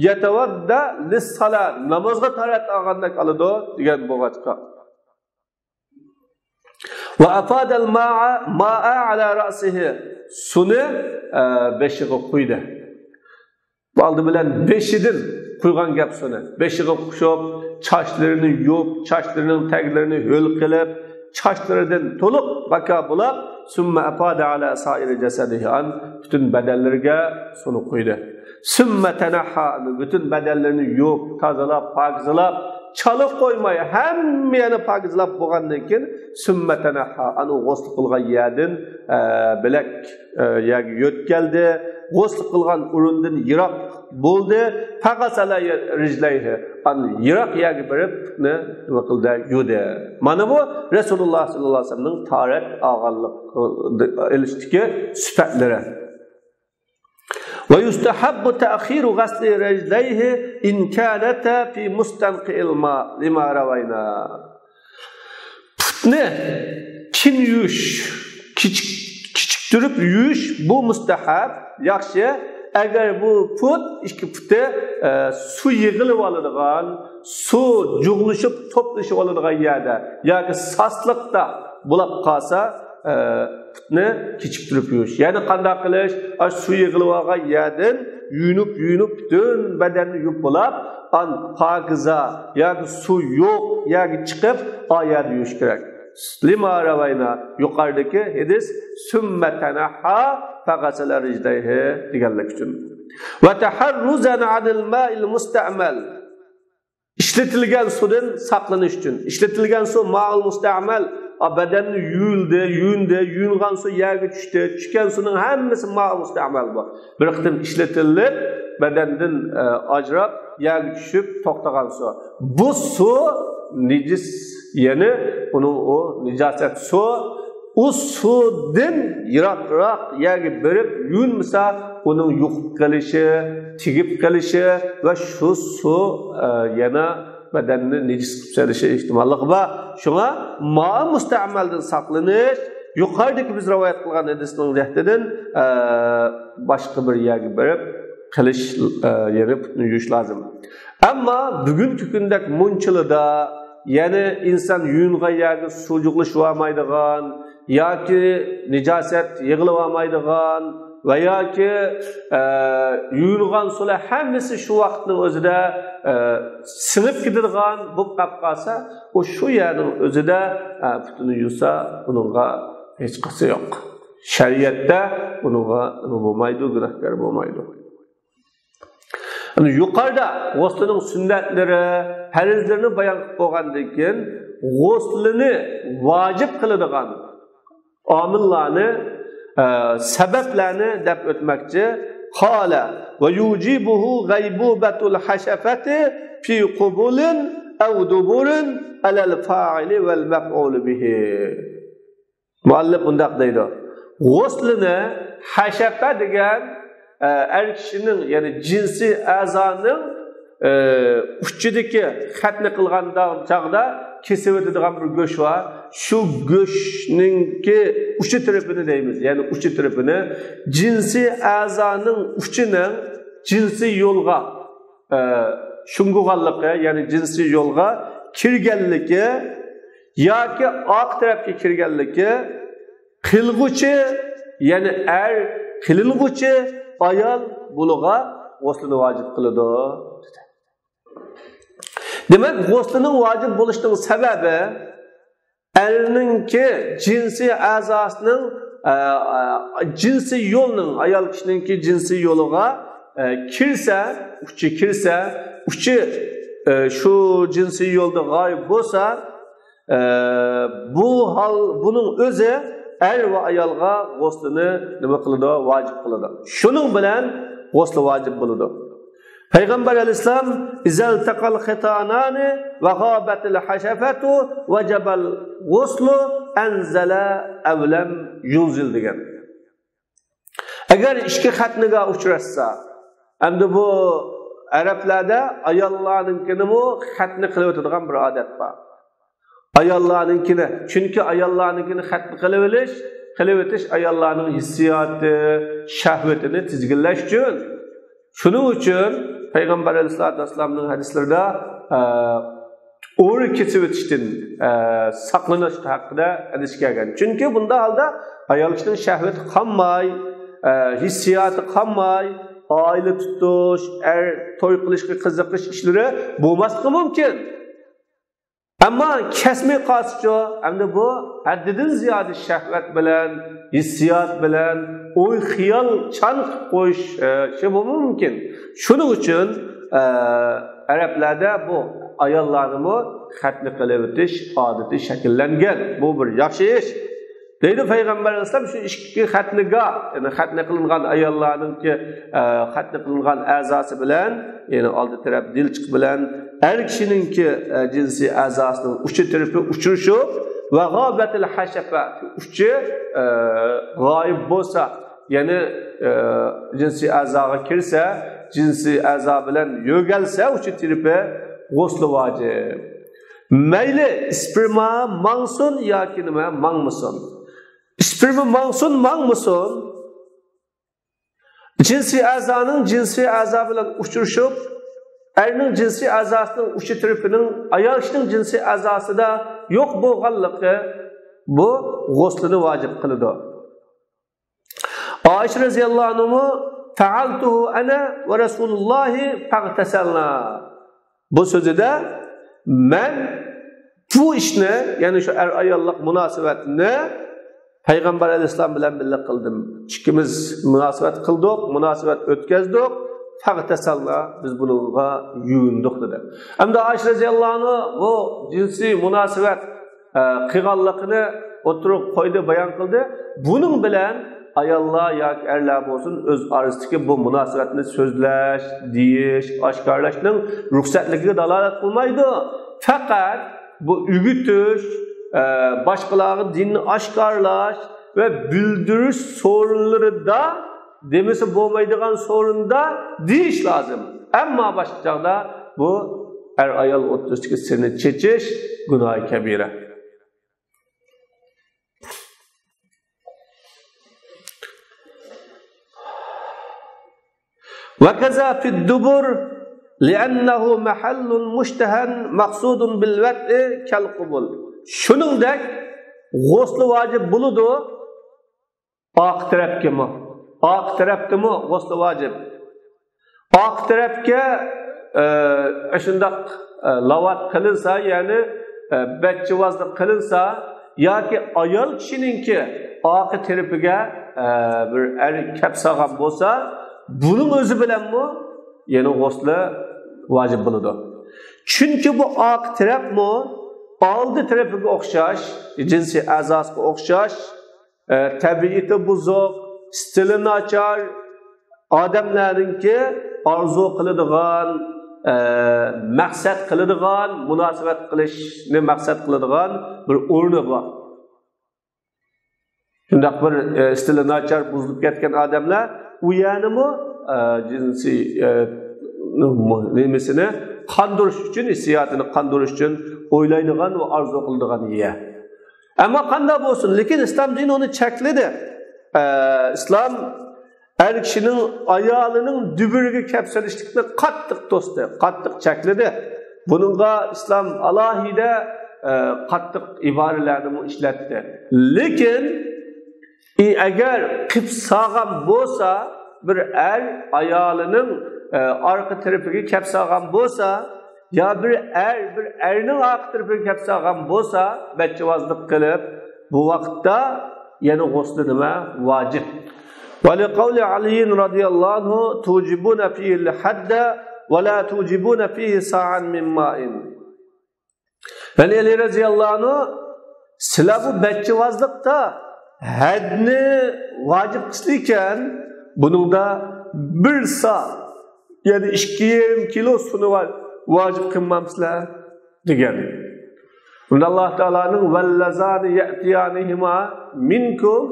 يتوضأ للصلاة، نامازغا تاھارەت ئالغاندەك ئالىدۇ دېگەن بولغاچقا. وأفاض الماء، ماء على رأسه، سۇنى، ئە، بېشىغا قۇيدى. بۇ ئالدى بىلەن بېشىدىن قۇيغان گەپ سۇنى. بېشىغا قۇيۇپ، چاچلىرىنى يۇيۇپ، چاچلىرىنىڭ تەگلىرىنى ھۆل قىلىپ، چاچلىرىدىن تولۇق باكا بۇلاپ، ثم أفاض على سائر جسده، ئان پۈتۈن بەدەنلىرىگە سۇنى قۇيدى. ثم تنحى، پۈتۈن بەدەنلىرىنى يۇيۇپ، تازىلاپ، پاكىزلاپ، چالا قويماي، ھەممە يەرنى پاكىزلاپ بولغاندىن كېيىن، ثم تنحى، ئان ئۇ غۇسل قىلغان يەردىن، ئە، بىلەك، ئە، يەرگە يۆتكەلدى. غۇسل قىلغان ئورۇندىن يىراق بولدى. فغسل رجليه، ئان يىراق يەرگە بېرىپ، پۇتنى نېمە قىلدى؟ يۇدى. مانا بۇ رەسۇلۇللاھ ساللاللاھۇ ئەلەيھى ۋەسەللەمنىڭ تاھارەت ئالغانلىق، ئېلىشتىكى سۈپەتلىرى. ويستحب تأخير غسل رجليه إن كانتا في مستنقع الماء، لما روينا. پۇتنى كېيىن يۇيۇش، كېچىك-، كېچىكتۈرۈپ يۇيۇش، بۇ مۇستەھەب، ياخشى. ئەگەر بۇ پۇت، ئىككى پۇتى، ئە، سۇ يىغىلىۋالىدىغان، سۇ جۇغلىشىپ توپلىشىۋالىدىغان يەردە ياكى ساسلىقتا بولاپ قالسا، ئە، پۇتنى كېچىكتۈرۈپ يۇيۇش. يەنى قانداق قىلىش؟ ئاشۇ سۇ يىغىلىۋالغان يەردىن يۇيۇنۇپ، يۇيۇنۇپ، پۈتۈن بەدەننى يۇيۇپ بولاپ، ئان پاكىزا ياكى سۇ يوق يەرگە چىقىپ، ئا يەردە يۇيۇش كېرەك. لما روينا، يۇقىرىدىكى ھەدىس، ثم تنحى فغسل رجليه دېگەنلىك ئۈچۈن. وتحرزا عن الماء المستعمل. ئىشلىتىلگەن سۇدىن ساقلىنىش ئۈچۈن. ئىشلىتىلگەن سۇ مائۇل مۇستەئمەل، ئا، بەدەننى يۇيۇلدى، يۇيۇندى، يۇيۇنغان سۇ يەرگە چۈشتى، چۈشكەن سۇنىڭ ھەممىسى مائۇل مۇستەئمەل بۇ. بىر قېتىم ئىشلىتىلىپ، بەدەندىن، ئە، ئاجراپ، يەرگە چۈشۈپ توختىغان سۇ. بۇ سۇ نىجىس، يەنى ئۇنىڭ ئۇ نىجاسەت سۇ. ئۇ سۇدىن يىراقراق يەرگە بېرىپ يۇيۇنمىسا، ئۇنىڭ يۇقۇپ قېلىشى، تېگىپ قېلىشى ۋە شۇ سۇ، ئە، يەنە بەدەننى نىجىس قىلىپ سېلىشى ئېھتىماللىقى بار. شۇڭا مائۇل مۇستەئمەلدىن ساقلىنىش، يۇقىرىدىكى بىز رىۋايەت قىلغان ھەدىسنىڭ جەھىتىدىن، ئە، باشقا بىر يەرگە بېرىپ قىلىش، ئە، يەنى پۇتنى يۇيۇش لازىم. ئەمما بۈگۈنكى كۈندەك مۇنچىلىدا، يەنى ئىنسان يۇيۇنغان يەرگە سۇ جۇغلىشىۋالمايدىغان ياكى نىجاسەت يىغىلىۋالمايدىغان ۋە ياكى، ئە، يۇيۇنغان سۇلار ھەممىسى شۇ ۋاقىتنىڭ ئۆزىدە، ئە، سىڭىپ كېتىدىغان بولۇپ قاپ قالسا، ئۇ شۇ يەرنىڭ ئۆزىدە، ئە، پۇتىنى يۇسا، ئۇنىڭغا ھېچقىسى يوق. شەرىئەتتە ئۇنىڭغا نېمە بولمايدۇ، گۇناھكار بولمايدۇ. يەنى يۇقىرىدا غۇسلىنىڭ سۈننەتلىرى، پەرزلىرىنى بايان قىلىپ بولغاندىن كېيىن، غۇسلىنى ۋاجىپ قىلىدىغان ئامىللارنى، ئە، سەۋەبلەرنى دەپ ئۆتمەكچى. قال: ويوجبه غيبوبة الحشفة في قبل أو دبر على الفاعل والمفعول به. مۇئەللىپ مۇنداق دەيدۇ، غۇسلىنى ھەشەپە دېگەن، ئە، ئەر كىشىنىڭ، يەنى جىنسىي ئەزانىڭ، ئە، ئۇچىدىكى خەتنى قىلغان چاغدا كېسىۋېتىدىغان بىر گۆش بار. شۇ گۆشنىڭكى ئۇچى تەرىپىنى دەيمىز، يەنى ئۇچى تەرىپىنى جىنسىي ئەزانىڭ ئۇچىنىڭ جىنسىي يولغا، ئە، شۇڭغۇغانلىقى، يەنى جىنسىي يولغا كىرگەنلىكى ياكى ئارقا تەرەپكە كىرگەنلىكى، قىلغۇچى، يەنى ئەر، قىلىنغۇچى ئايال بۇلىغا غۇسلىنى ۋاجىپ قىلىدۇ. دېمەك، غۇسلىنىڭ ۋاجىپ بولۇشىنىڭ سەۋەبى ئەرنىڭكى جىنسىي ئەزاسىنىڭ، ئە، ئە، جىنسىي يولنىڭ، ئايال كىشىنىڭكى جىنسىي يولىغا، ئە، كىرسە، ئۇچى كىرسە، ئۇچى، ئە، شۇ جىنسىي يولدا غايىب بولسا، ئە، بۇ ھال، بۇنىڭ ئۆزى ئەر ۋە ئايالغا غۇسلىنى نېمە قىلىدۇ؟ ۋاجىپ قىلىدۇ. شۇنىڭ بىلەن غۇسلى ۋاجىپ بولىدۇ. پەيغەمبەر ئەلەيھىسسالام، «ئىزەلتەقەل خىتانانى ۋە غابەتىل ھەشەفەتۇ ۋەجەبەل غۇسلۇ ئەنزەلە ئەۋلەم يۇنزىل» دېگەن. ئەگەر ئىككى خەتنىگە ئۇچراشسا، ئەمدى بۇ ئەرەبلەردە ئاياللارنىڭكىنىمۇ خەتنە قىلىۋېتىدىغان بىر ئادەت بار. ئاياللارنىڭكىنى، چۈنكى ئاياللارنىڭكىنى خەتنە قىلىۋېلىش، قىلىۋېتىش ئاياللارنىڭ ھېسسىياتى، شەھۋىتىنى تىزگىنلەش ئۈچۈن. شۇنىڭ ئۈچۈن پەيغەمبەر ئەلەيھىسسالاتۇ ۋەسسالامنىڭ ھەدىسلىرىدە، ئە، ئۇر كېسىۋېتىشتىن، ئە، ساقلىنىش ھەققىدە ھەدىس كەلگەن. چۈنكى بۇنداق ھالدا ئايال كىشىنىڭ شەھۋىتى قانماي، ئە، ھېسسىياتى قانماي، ئائىلە تۇتۇش، ئەر توي قىلىشقا قىزىقىش ئىشلىرى بولماسلىقى مۇمكىن. ئەمما كەسمەي قالسىچۇ، ئەمدى بۇ ھەددىدىن زىيادە شەھۋەت بىلەن، ھېسسىيات بىلەن، ئوي خىيال چان قىلىپ قويۇش، ئە، شۇ بولۇمۇ مۇمكىن. شۇنىڭ ئۈچۈن، ئە، ئەرەبلەردە بۇ ئاياللارنىمۇ خەتنە قىلىۋېتىش ئادىتى شەكىللەنگەن. بۇ بىر ياخشى ئىش. دەيدۇ پەيغەمبەر ئەلەيھىسسالام، شۇ ئىككى خەتنىگە، يەنى خەتنە قىلىنغان ئاياللارنىڭكى، ئە، خەتنە قىلىنغان ئەزاسى بىلەن، يەنى ئالدى تەرەپ دىلچىق بىلەن ئەر كىشىنىڭكى، ئە، جىنسىي ئەزاسىنىڭ ئۇچى تەرىپى ئۇچرىشىپ، ۋە غابەتىل ھەشەفە، ئۇچى، ئە، غايىب بولسا، يەنى، ئە، جىنسىي ئەزاغا كىرسە، جىنسىي ئەزا بىلەن يۆگەلسە، ئۇچى تەرىپى غۇسلى ۋاجىپ. مەيلى، ئىسپېرما ماڭسۇن ياكى نېمە، ماڭمىسۇن. ئىسپېرما ماڭسۇن، ماڭمىسۇن، جىنسىي ئەزانىڭ جىنسىي ئەزا بىلەن ئۇچرىشىپ، ئەرنىڭ جىنسىي ئەزاسىنىڭ ئۇچى تەرىپىنىڭ ئايال كىشىنىڭ جىنسىي ئەزاسىدا يوق بولغانلىقى بۇ غۇسلىنى ۋاجىپ قىلىدۇ. ئائىشە رەزىياللاھۇ ئەنھا، «فەئەلتۇھۇ ئەنە ۋە رەسۇلۇللاھى فەغتەسەلنا.» بۇ سۆزىدە، «مەن بۇ ئىشنى، يەنى شۇ ئەر-ئاياللىق مۇناسىۋەتنى پەيغەمبەر ئەلەيھىسسالام بىلەن بىللە قىلدىم. ئىككىمىز مۇناسىۋەت قىلدۇق، مۇناسىۋەت ئۆتكەزدۇق، فەغتەسەلنا، بىز بۇنىڭغا يۇيۇندۇق» دېدى. ئەمدى ئائىشە رەزىياللاھۇ ئەنھا بۇ جىنسىي مۇناسىۋەت، ئە، قىلغانلىقىنى ئوتتۇرىغا قويدى، بايان قىلدى. بۇنىڭ بىلەن ئاياللار ياكى ئەرلەر بولسۇن، ئۆز ئارىسىدىكى بۇ مۇناسىۋەتنى سۆزلەش، دېيىش، ئاشكارىلاشنىڭ رۇخسەتلىكىگە دالالەت قىلمايدۇ. پەقەت بۇ ئۆگىتىش، ئە، باشقىلارغا دىننى ئاشكارىلاش ۋە بىلدۈرۈش سورۇنلىرىدا دېمىسە بولمايدىغان سورۇندا دېيىش لازىم. ئەمما باشقا چاغدا بۇ ئەر-ئايال ئوتتۇرىسىدىكى سىرنى چېچىش گۇناھى كەبىرە. وكذا في الدبر لأنه محل مشتهى مقصود بالوطء كالقبل. شۇنىڭدەك غۇسلى ۋاجىپ بولىدۇ ئارقا تەرەپكىمۇ. ئارقا تەرەپكىمۇ غۇسلى ۋاجىپ. ئارقا تەرەپكە، ئە، ئاشۇنداق، ئە، لاۋات قىلىنسا، يەنى، ئە، بەتچىۋازلىق قىلىنسا ياكى ئايال كىشىنىڭكى ئارقا تەرىپىگە، ئە، بىر ئەر كەپ سالغان بولسا، بۇنىڭ ئۆزى بىلەنمۇ يەنە غۇسلى ۋاجىپ بولىدۇ. چۈنكى بۇ ئارقا تەرەپمۇ ئالدى تەرىپىگە ئوخشاش، جىنسىي ئەزاسىغا ئوخشاش، ئە، تەبىئىتى بۇزۇق، ئىستىلى ناچار ئادەملەرنىڭكى ئارزۇ قىلىدىغان، ئە، مەقسەت قىلىدىغان، مۇناسىۋەت قىلىشنى مەقسەت قىلىدىغان بىر ئورنى بار. شۇنداق بىر، ئە، ئىستىلى ناچار، بۇزۇلۇپ كەتكەن ئادەملەر ئۇ يەرنىمۇ، ئە، جىنسىي، ئە، نېمىسىنى قاندۇرۇش ئۈچۈن، ھېسسىياتىنى قاندۇرۇش ئۈچۈن ئويلايدىغان ۋە ئارزۇ قىلىدىغان يەر. ئەمما قانداق بولسۇن، لېكىن ئىسلام دىنى ئۇنى چەكلىدى. ئە، ئىسلام ئەر كىشىنىڭ ئايالىنىڭ دۈبۈرىگە كەپ سېلىشلىقنى قاتتىق توستى، قاتتىق چەكلىدى. بۇنىڭغا ئىسلام ئالاھىدە، ئە، قاتتىق ئىبارىلەرنىمۇ ئىشلەتتى. لېكىن، ئى، ئەگەر قىپ سالغان بولسا، بىر ئەر ئايالىنىڭ، ئە، ئارقا تەرىپىگە كەپ سالغان بولسا، يا بىر ئەر بىر ئەرنىڭ ئارقا تەرىپىگە كەپ سالغان بولسا، بەچچىۋازلىق قىلىپ، بۇ ۋاقىتتا يەنە غۇسلى نېمە؟ ۋاجىپ. ولقول علي رضي الله عنه: توجبون فيه الحد ولا توجبون فيه صاعا من ماء. يەنى ئەلى رەزىياللاھۇ ئەنھۇ، سىلەر بۇ بەچچىۋازلىقتا ھەدنى ۋاجىپ قىلسىلىكەن، بۇنىڭدا بىر سا، يەنى ئىككى يېرىم كىلو سۇنى ۋا-، ۋاجىپ قىلمامسىلەر؟ دېگەن. بۇندا ئاللاھ تائالانىڭ: واللذان يأتيانهما منكم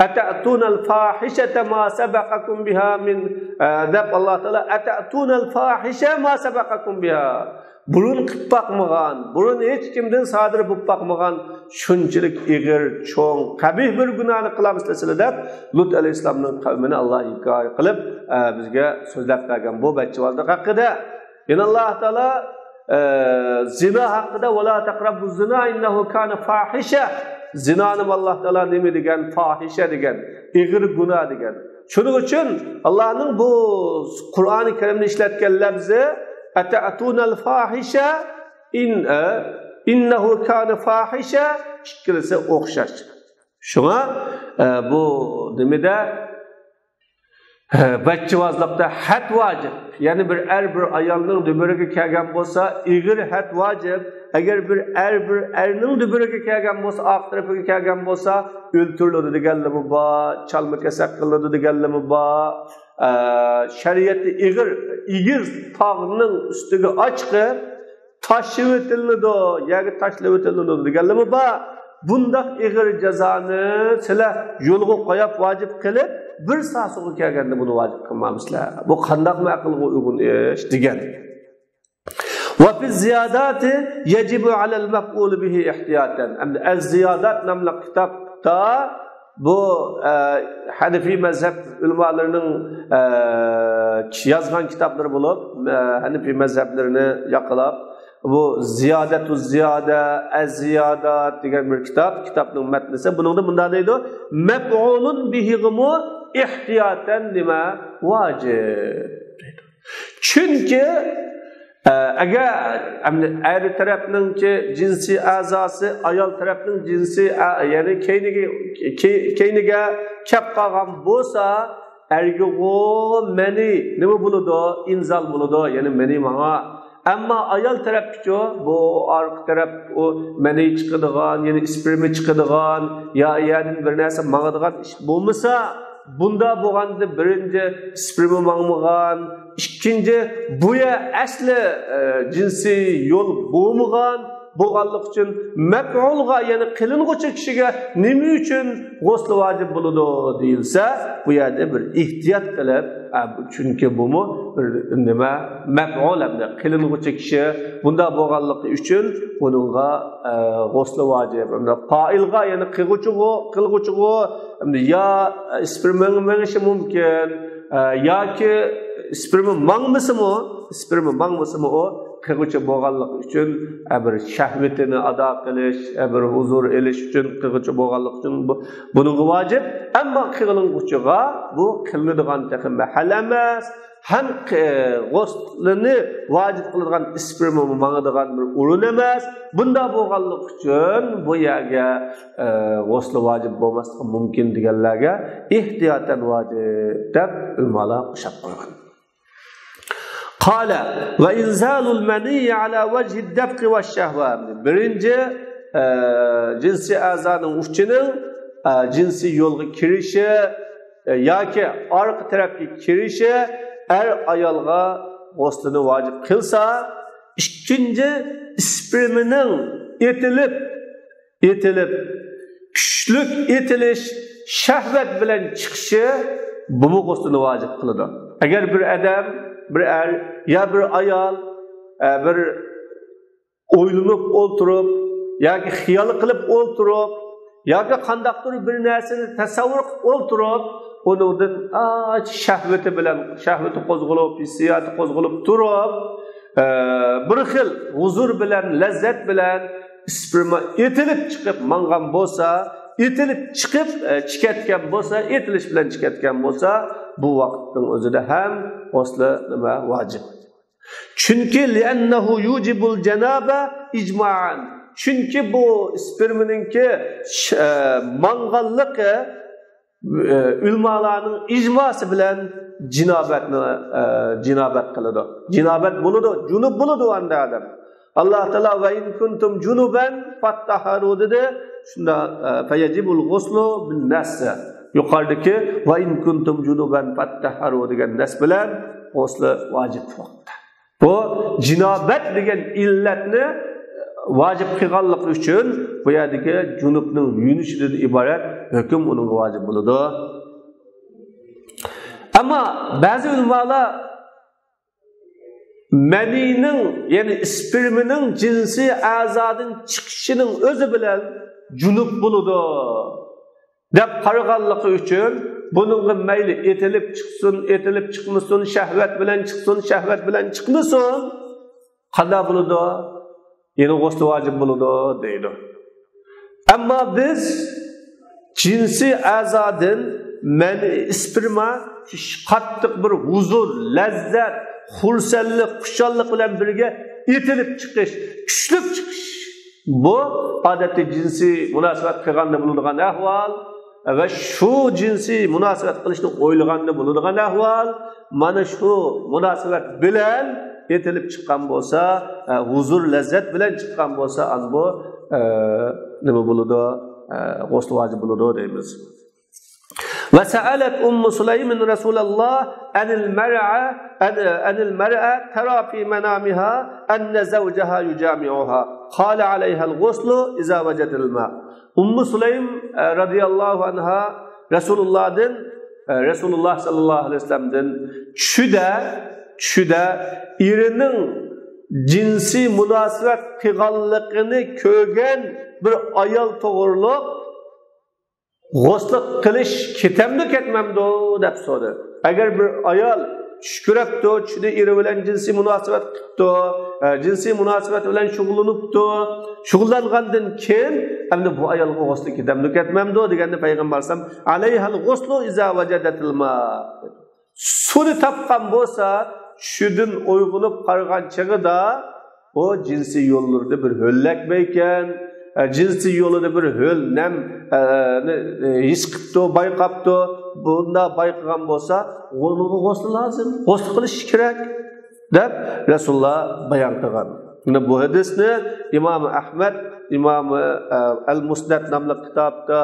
أتأتون الفاحشة ما سبقكم بها من، ئە، دەپ ئاللاھ تائالا: أتأتون الفاحشة ما سبقكم بها. بۇرۇن قىلىپ باقمىغان، بۇرۇن ھېچ كىمدىن سادىر بولۇپ باقمىغان شۇنچىلىك ئېغىر، چوڭ، قەبىھ بىر گۇناھنى قىلامسىلەر سىلەر دەپ، لۇت ئەلەيھىسسالامنىڭ قەۋمىنى ئاللاھ ھېكايە قىلىپ، ئە، بىزگە سۆزلەپ بەرگەن بۇ بەچچىۋازلىق ھەققىدە. يەنە ئاللاھ تائالا، ئە، زىنا ھەققىدە: ولا تقربوا الزنا إنه كان فاحشة. زىنانى ئاللاھ تائالا نېمە دېگەن؟ فاھىشە دېگەن، ئېغىر گۇناھ دېگەن. شۇنىڭ ئۈچۈن ئاللاھنىڭ بۇ قۇرئانى كەرىمدە ئىشلەتكەن لەپزى: أتأتون الفاحشة إن، ئە، إنه كان فاحشة، ئىككىلىسى ئوخشاش. شۇڭا، ئە، بۇ نېمىدە، ئە، بەچچىۋازلىقتا ھەد ۋاجىپ. يەنى بىر ئەر بىر ئايالنىڭ دۈبۈرىگە كەلگەن بولسا، ئېغىر ھەد ۋاجىپ. ئەگەر بىر ئەر بىر ئەرنىڭ دۈبۈرىگە كەلگەن بولسا، ئارقا تەرىپىگە كەلگەن بولسا، ئۆلتۈرۈلىدۇ دېگەنلىرىمۇ بار، چالما-كېسەك قىلىنىدۇ دېگەنلىرىمۇ بار. ئە، شەرىئەتتە ئېغىر، ئېگىز تاغنىڭ ئۈستىگە ئاچىقىپ، تاشلىۋېتىلىدۇ، يەرگە تاشلىۋېتىلىدۇ دېگەنلىرىمۇ بار. بۇنداق ئېغىر جازانى سىلەر يولغا قويۇپ ۋاجىپ قىلىپ، بىر سا سۇغا كەلگەندە بۇنى ۋاجىپ قىلمامسىلەر؟ بۇ قانداقمۇ ئەقىلگە ئۇيغۇن ئىش؟ دېگەن. وفي الزيادات يجب على المفعول به احتياطا. ئەمدى ئەز-زىيادات ناملىق كىتابتا بۇ، ئە، ھەنىفىي مەزھەپ ئۆلىمالىرىنىڭ، ئە، يازغان كىتابلىرى بولۇپ، ئە، ھەنىفىي مەزھەپلىرىنى ياقلاپ، بۇ زىيادەتۇ زىيادە، ئەز-زىيادات دېگەن بىر كىتاب، كىتابنىڭ مەتنىسى. بۇنىڭدا مۇنداق دەيدۇ: مەپئۇلۇن بىھىغىمۇ ئېھتىياتەن نېمە؟ ۋاجىپ. چۈنكى، ئە، ئەگەر، ئەمدى ئەر تەرەپنىڭكى جىنسىي ئەزاسى ئايال تەرەپنىڭ جىنسىي ئە-، يەنى كەينىگە، كەي-، كەينىگە كەپ قالغان بولسا، ئەرگىغۇ مەنى نېمە بولىدۇ؟ ئىنزال بولىدۇ، يەنى مەنى ماڭا. ئەمما ئايال تەرەپكىچۇ، بۇ ئارقا تەرەپ ئۇ مەنى چىقىدىغان، يەنى ئىسپېرما چىقىدىغان، يا يەردىن بىر نەرسە ماڭىدىغان ئىش بولمىسا، بۇندا بولغاندا بىرىنچى ئىسپېرما ماڭمىغان، ئىككىنچى بۇ يەر ئەسلى، ئە، جىنسىي يول بولمىغان، بولغانلىقى ئۈچۈن مەپئۇلغا، يەنى قىلىنغۇچى كىشىگە نېمە ئۈچۈن غۇسلى ۋاجىپ بولىدۇ دېيىلسە، بۇ يەردە بىر ئېھتىيات قىلىپ، ئە، بۇ، چۈنكى بۇمۇ بىر نېمە، مەپئۇل ھەمدە قىلىنغۇچى كىشى، بۇنداق بولغانلىقى ئۈچۈن بۇنىڭغا، ئە، غۇسلى ۋاجىپ. ھەمدە پائىلغا، يەنى قىلغۇچىغۇ، قىلغۇچىغۇ، ھەمدە يا ئىسپېرما مېڭىشى مۇمكىن، ئە، ياكى ئىسپېرما ماڭمىسىمۇ، ئىسپېرما ماڭمىسىمۇ ئۇ قىلغۇچى بولغانلىقى ئۈچۈن، ئە، بىر شەھۋىتىنى ئادا قىلىش، ئە، بىر ھۇزۇر ئېلىش ئۈچۈن قىلغۇچى بولغانلىقى ئۈچۈن بۇ، بۇنىڭغا ۋاجىپ. ئەمما قىلىنغۇچىغا بۇ قىلىنىدىغان تېخى مەھەل ئەمەس. ھەم قى-، غۇسلىنى ۋاجىپ قىلىدىغان ئىسپېرما ماڭىدىغان بىر ئورۇن ئەمەس. بۇنداق بولغانلىقى ئۈچۈن بۇ يەرگە، ئە، غۇسلى ۋاجىپ بولماسلىقى مۇمكىن دېگەنلەرگە ئېھتىياتەن ۋاجىپ دەپ ئۆلىمالار قوشاپ قويغان. قال: وإنزال المني على وجه الدفق والشهوة. بىرىنچى، ئە، جىنسىي ئەزانىڭ ئۇچىنىڭ، ئە، جىنسىي يولغا كىرىشى، ئە، ياكى ئارقا تەرەپكە كىرىشى ئەر ئايالغا غۇسلىنى ۋاجىپ قىلسا، ئىككىنچى، ئىسپېرمىنىڭ ئېتىلىپ، ئېتىلىپ، كۈچلۈك ئېتىلىش، شەھۋەت بىلەن چىقىشى بۇمۇ غۇسلىنى ۋاجىپ قىلىدۇ. ئەگەر بىر ئادەم، بىر ئەر يا بىر ئايال، ئە، بىر ئويلىنىپ ئولتۇرۇپ ياكى خىيال قىلىپ ئولتۇرۇپ ياكى قانداقتۇر بىر نەرسىنى تەسەۋۋۇر قىلىپ ئولتۇرۇپ، ئۇنىڭدىن، ئا، شەھۋىتى بىلەن، شەھۋىتى قوزغىلىپ، ھېسسىياتى قوزغىلىپ تۇرۇپ، ئە، بىر خىل ھۇزۇر بىلەن، لەززەت بىلەن ئىسپېرما ئېتىلىپ چىقىپ ماڭغان بولسا، ئېتىلىپ چىقىپ، ئە، چىكەتكەن بولسا، ئېتىلىش بىلەن چىكەتكەن بولسا، بۇ ۋاقىتنىڭ ئۆزىدە ھەم غۇسلى نېمە؟ ۋاجىپ. چۈنكى لأنه يوجب الجنابة إجماعا. چۈنكى بۇ ئىسپېرمىنىڭكى ش-، ئە، ماڭغانلىقى، ئە، ئۆلىمالارنىڭ ئىجماسى بىلەن جىنابەتنى، ئە، جىنابەت قىلىدۇ. جىنابەت بولىدۇ، جۇنۇپ بولىدۇ ئاندا ئادەم. ئاللا تائالا «وإن كنتم جنبا فاطهروا» دېدى. شۇندا، ئە، «فيجب الغسل بالنص». يۇقىرىدىكى «وإن كنتم جنبا فاطهروا» دېگەن نەس بىلەن غۇسلى ۋاجىپ بولۇپتۇ. بۇ جىنابەت دېگەن ئىللەتنى ۋاجىپ قىلغانلىقى ئۈچۈن بۇ يەردىكى جۇنۇپنىڭ يۇيۇنۇشىدىن ئىبارەت ھۆكۈم ئۇنىڭغا ۋاجىپ بولىدۇ. ئەمما بەزى ئۆلىمالار مەنىنىڭ، يەنى ئىسپېرمىنىڭ جىنسىي ئەزادىن چىقىشىنىڭ ئۆزى بىلەن جۇنۇپ بولىدۇ دەپ قارىغانلىقى ئۈچۈن، بۇنىڭغا مەيلى ئېتىلىپ چىقسۇن، ئېتىلىپ چىقمىسۇن، شەھۋەت بىلەن چىقسۇن، شەھۋەت بىلەن چىقمىسۇن، قانداق بولىدۇ؟ يەنە غۇسلى ۋاجىپ بولىدۇ دەيدۇ. ئەمما بىز جىنسىي ئەزادىن مەنئى ئىسپېرما قاتتىق بىر ھۇزۇر، لەززەت، خۇرسەنلىك، خۇشاللىق بىلەن بىرگە ئېتىلىپ چىقىش، كۈچلۈك چىقىش. بۇ ئادەتتە جىنسىي مۇناسىۋەت قىلغاندا بولىدىغان ئەھۋال ۋە شۇ جىنسىي مۇناسىۋەت قىلىشنى ئويلىغاندا بولىدىغان ئەھۋال. مانا شۇ مۇناسىۋەت بىلەن ئېتىلىپ چىققان بولسا، ئە، ھۇزۇر لەززەت بىلەن چىققان بولسا، ئاندىن بۇ، ئە، نېمە بولىدۇ؟ ئە، غۇسلى ۋاجىپ بولىدۇ دەيمىز. وسألت أم سليم رسول الله عن المرأة، عن، عن المرأة ترى في منامها أن زوجها يجامعها، قال عليها الغسل إذا وجدت الماء. ئۇممۇ سۇلەيم، ئە، رەزىياللاھۇ ئەنھا رەسۇلۇللاھدىن، ئە، رەسۇلۇللاھ سەللەللاھۇ ئەلەيھى ۋەسەللەمدىن چۈشىدە، چۈشىدە ئېرىنىڭ جىنسىي مۇناسىۋەت قىلغانلىقىنى كۆرگەن بىر ئايال توغرۇلۇق غۇسلى قىلىش كېتەمدۇ، كەتمەمدۇ دەپ سورىدى. ئەگەر بىر ئايال چۈش كۆرۈپتۇ، چۈشىدە ئېرى بىلەن جىنسىي مۇناسىۋەت قىپتۇ، ئە، جىنسىي مۇناسىۋەت بىلەن شۇغۇللىنىپتۇ، شۇغۇللانغاندىن كېيىن ئەمدى بۇ ئايالغا غۇسلى كېتەمدۇ، كەتمەمدۇ دېگەندە پەيغەمبەر ئەلەيھىسسالام، «عليها الغسل إذا وجدت الماء» دېدى. سۇنى تاپقان بولسا، چۈشىدىن ئويغىنىپ قارىغان چېغىدا ئۇ جىنسىي يوللىرىدا بىر ھۆللەكمەيكەن، ئە، جىنسىي يولىدا بىر ھۆل نەم، ئە، نى، ئە، ھېس قىپتۇ، بايقاپتۇ، بۇنداق بايقىغان بولسا، ئۇنىڭغا غۇسلى لازىم، غۇسلى قىلىشى كېرەك، دەپ رەسۇلۇللاھ بايان قىلغان. مانا بۇ ھەدىسنى ئىمام ئەھمەد، ئىمام، ئە، ئەل مۇسنەد ناملىق كىتابتا،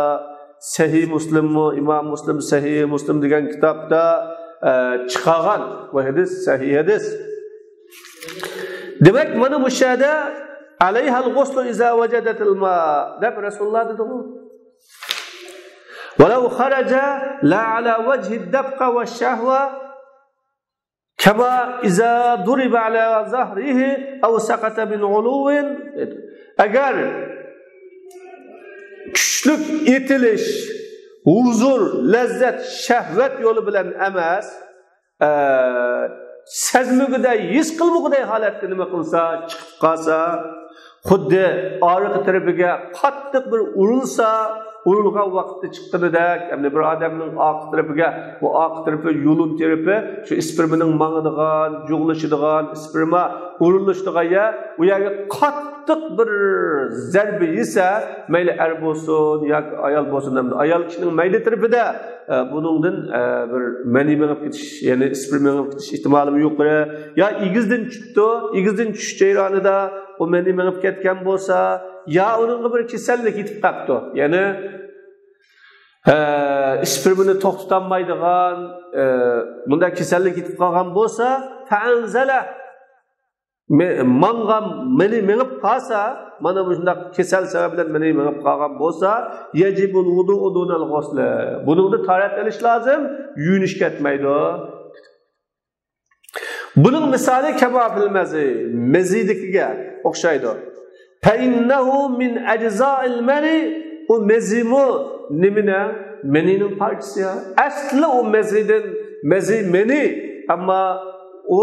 سەھىھ مۇسلىممۇ، ئىمام مۇسلىم سەھىھ مۇسلىم دېگەن كىتابتا، ئە، چىقارغان. بۇ ھەدىس سەھىھ ھەدىس. دېمەك، مانا مۇشۇ يەردە «عليها الغسل إذا وجدت الماء» دەپ رەسۇلۇللاھ دېدىغۇ. «ولو خرج لا على وجه الدفقة والشهوة كما إذا ضرب على ظهره أو سقط من علو» دېدى. ئەگەر كۈچلۈك ئېتىلىش، ھۇزۇر، لەززەت، شەھۋەت يولى بىلەن ئەمەس، ئە، سەزمىگۈدەك، ھېس قىلمىغۇدەك ھالەتتە نېمە قىلسا، چىقىپ قالسا، خۇددى ئارقا تەرىپىگە قاتتىق بىر ئۇرۇلسا، ئۇرۇلغان ۋاقىتتا چىققىنىدەك، يەنى بىر ئادەمنىڭ ئارقا تەرىپىگە، بۇ ئارقا تەرىپى يۇلۇن تەرىپى، شۇ ئىسپېرمىنىڭ ماڭىدىغان، جۇغلىشىدىغان، ئىسپېرما ئۇرۇلۇشىدىغان يەر، ئۇ يەرگە قاتتىق بىر زەربە يېسە، مەيلى ئەر بولسۇن ياكى ئايال بولسۇن، ئەمدى ئايال كىشىنىڭ مەيدە تەرىپىدە، ئە، بۇنىڭدىن، ئە، بىر مەنى مېڭىپ كېتىش، يەنى ئىسپېرما مېڭىپ كېتىش ئېھتىمالىمۇ يۇقىرى. يا ئېگىزدىن چۈشۈپتۇ، ئېگىزدىن چۈشۈش جەريانىدا ئۇ مەنى مېڭىپ كەتكەن بولسا، يا ئۇنىڭغا بىر كېسەللىك يېتىپ قاپتۇ، يەنى، ئە، ئىسپېرمىنى توختىتالمايدىغان، ئە، بۇنداق كېسەللىك يېتىپ قالغان بولسا، فأنزل، مې-، ماڭغان مېنى مېڭىپ قالسا، مانا مۇشۇنداق كېسەل سەۋەب بىلەن مېنى مېڭىپ قالغان بولسا، يجب الوضوء دون الغسل. بۇنىڭدا تاھارەت ئېلىش لازىم، يۇيۇنۇش كەتمەيدۇ. بۇنىڭ مىسالى كما في المذي، مەزىدىكىگە ئوخشايدۇ. فإنه من أجزاء المني، ئۇ مەزىمۇ نېمىنىڭ؟ مەنىنىڭ پارچىسى يا. ئەسلى ئۇ مەزىدىن، مەزى مەنى. ئەمما ئۇ،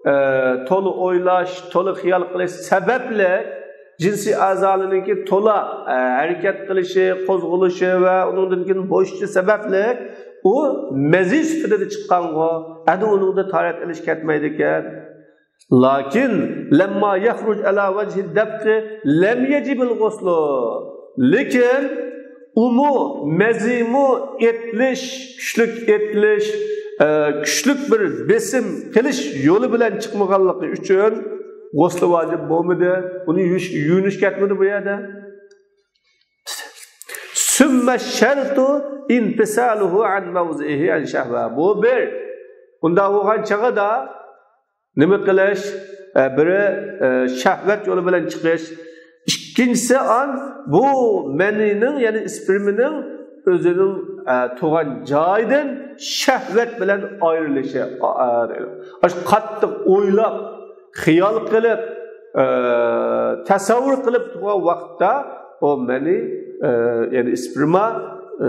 ئە، تولا ئويلاش، تولا خىيال قىلىش سەۋەبلىك جىنسىي ئەزالىرىنىڭكى تولا، ئە، ھەرىكەت قىلىشى، قوزغىلىشى ۋە ئۇنىڭدىن كېيىن بوشىشى سەۋەبلىك ئۇ مەزى سۈپىتىدە چىققانغۇ. ئەنە ئۇنىڭدا تاھارەت ئېلىش كەتمەيدىكەن. لكن لما يخرج على وجه الدفق لم يجب الغسل. لېكىن ئۇمۇ، مەزىمۇ ئېتىلىش، كۈچلۈك ئېتىلىش، ئە، كۈچلۈك بىر بېسىم قىلىش يولى بىلەن چىقمىغانلىقى ئۈچۈن غۇسلى ۋاجىپ بولمىدى. ئۇنى يۇيۇش، يۇيۇنۇش كەتمىدى بۇ يەردە. ثم الشرط انفصاله عن موضعه عن شهوة. بۇ بىر. ئۇنداق بولغان چاغدا نېمە قىلىش؟ ئە، بىرى، ئە، شەھۋەت يولى بىلەن چىقىش. ئىككىنچىسى، ئان بۇ مەنىنىڭ، يەنى ئىسپېرمىنىڭ ئۆزىنىڭ، ئە، تۇغان جايىدىن شەھۋەت بىلەن ئايرىلىشى. ئا-، ئا-، ئاشۇ قاتتىق ئويلاپ، خىيال قىلىپ، ئە، تەسەۋۋۇر قىلىپ تۇرغان ۋاقىتتا ئۇ مەنى، ئە، يەنى ئىسپېرما، ئە،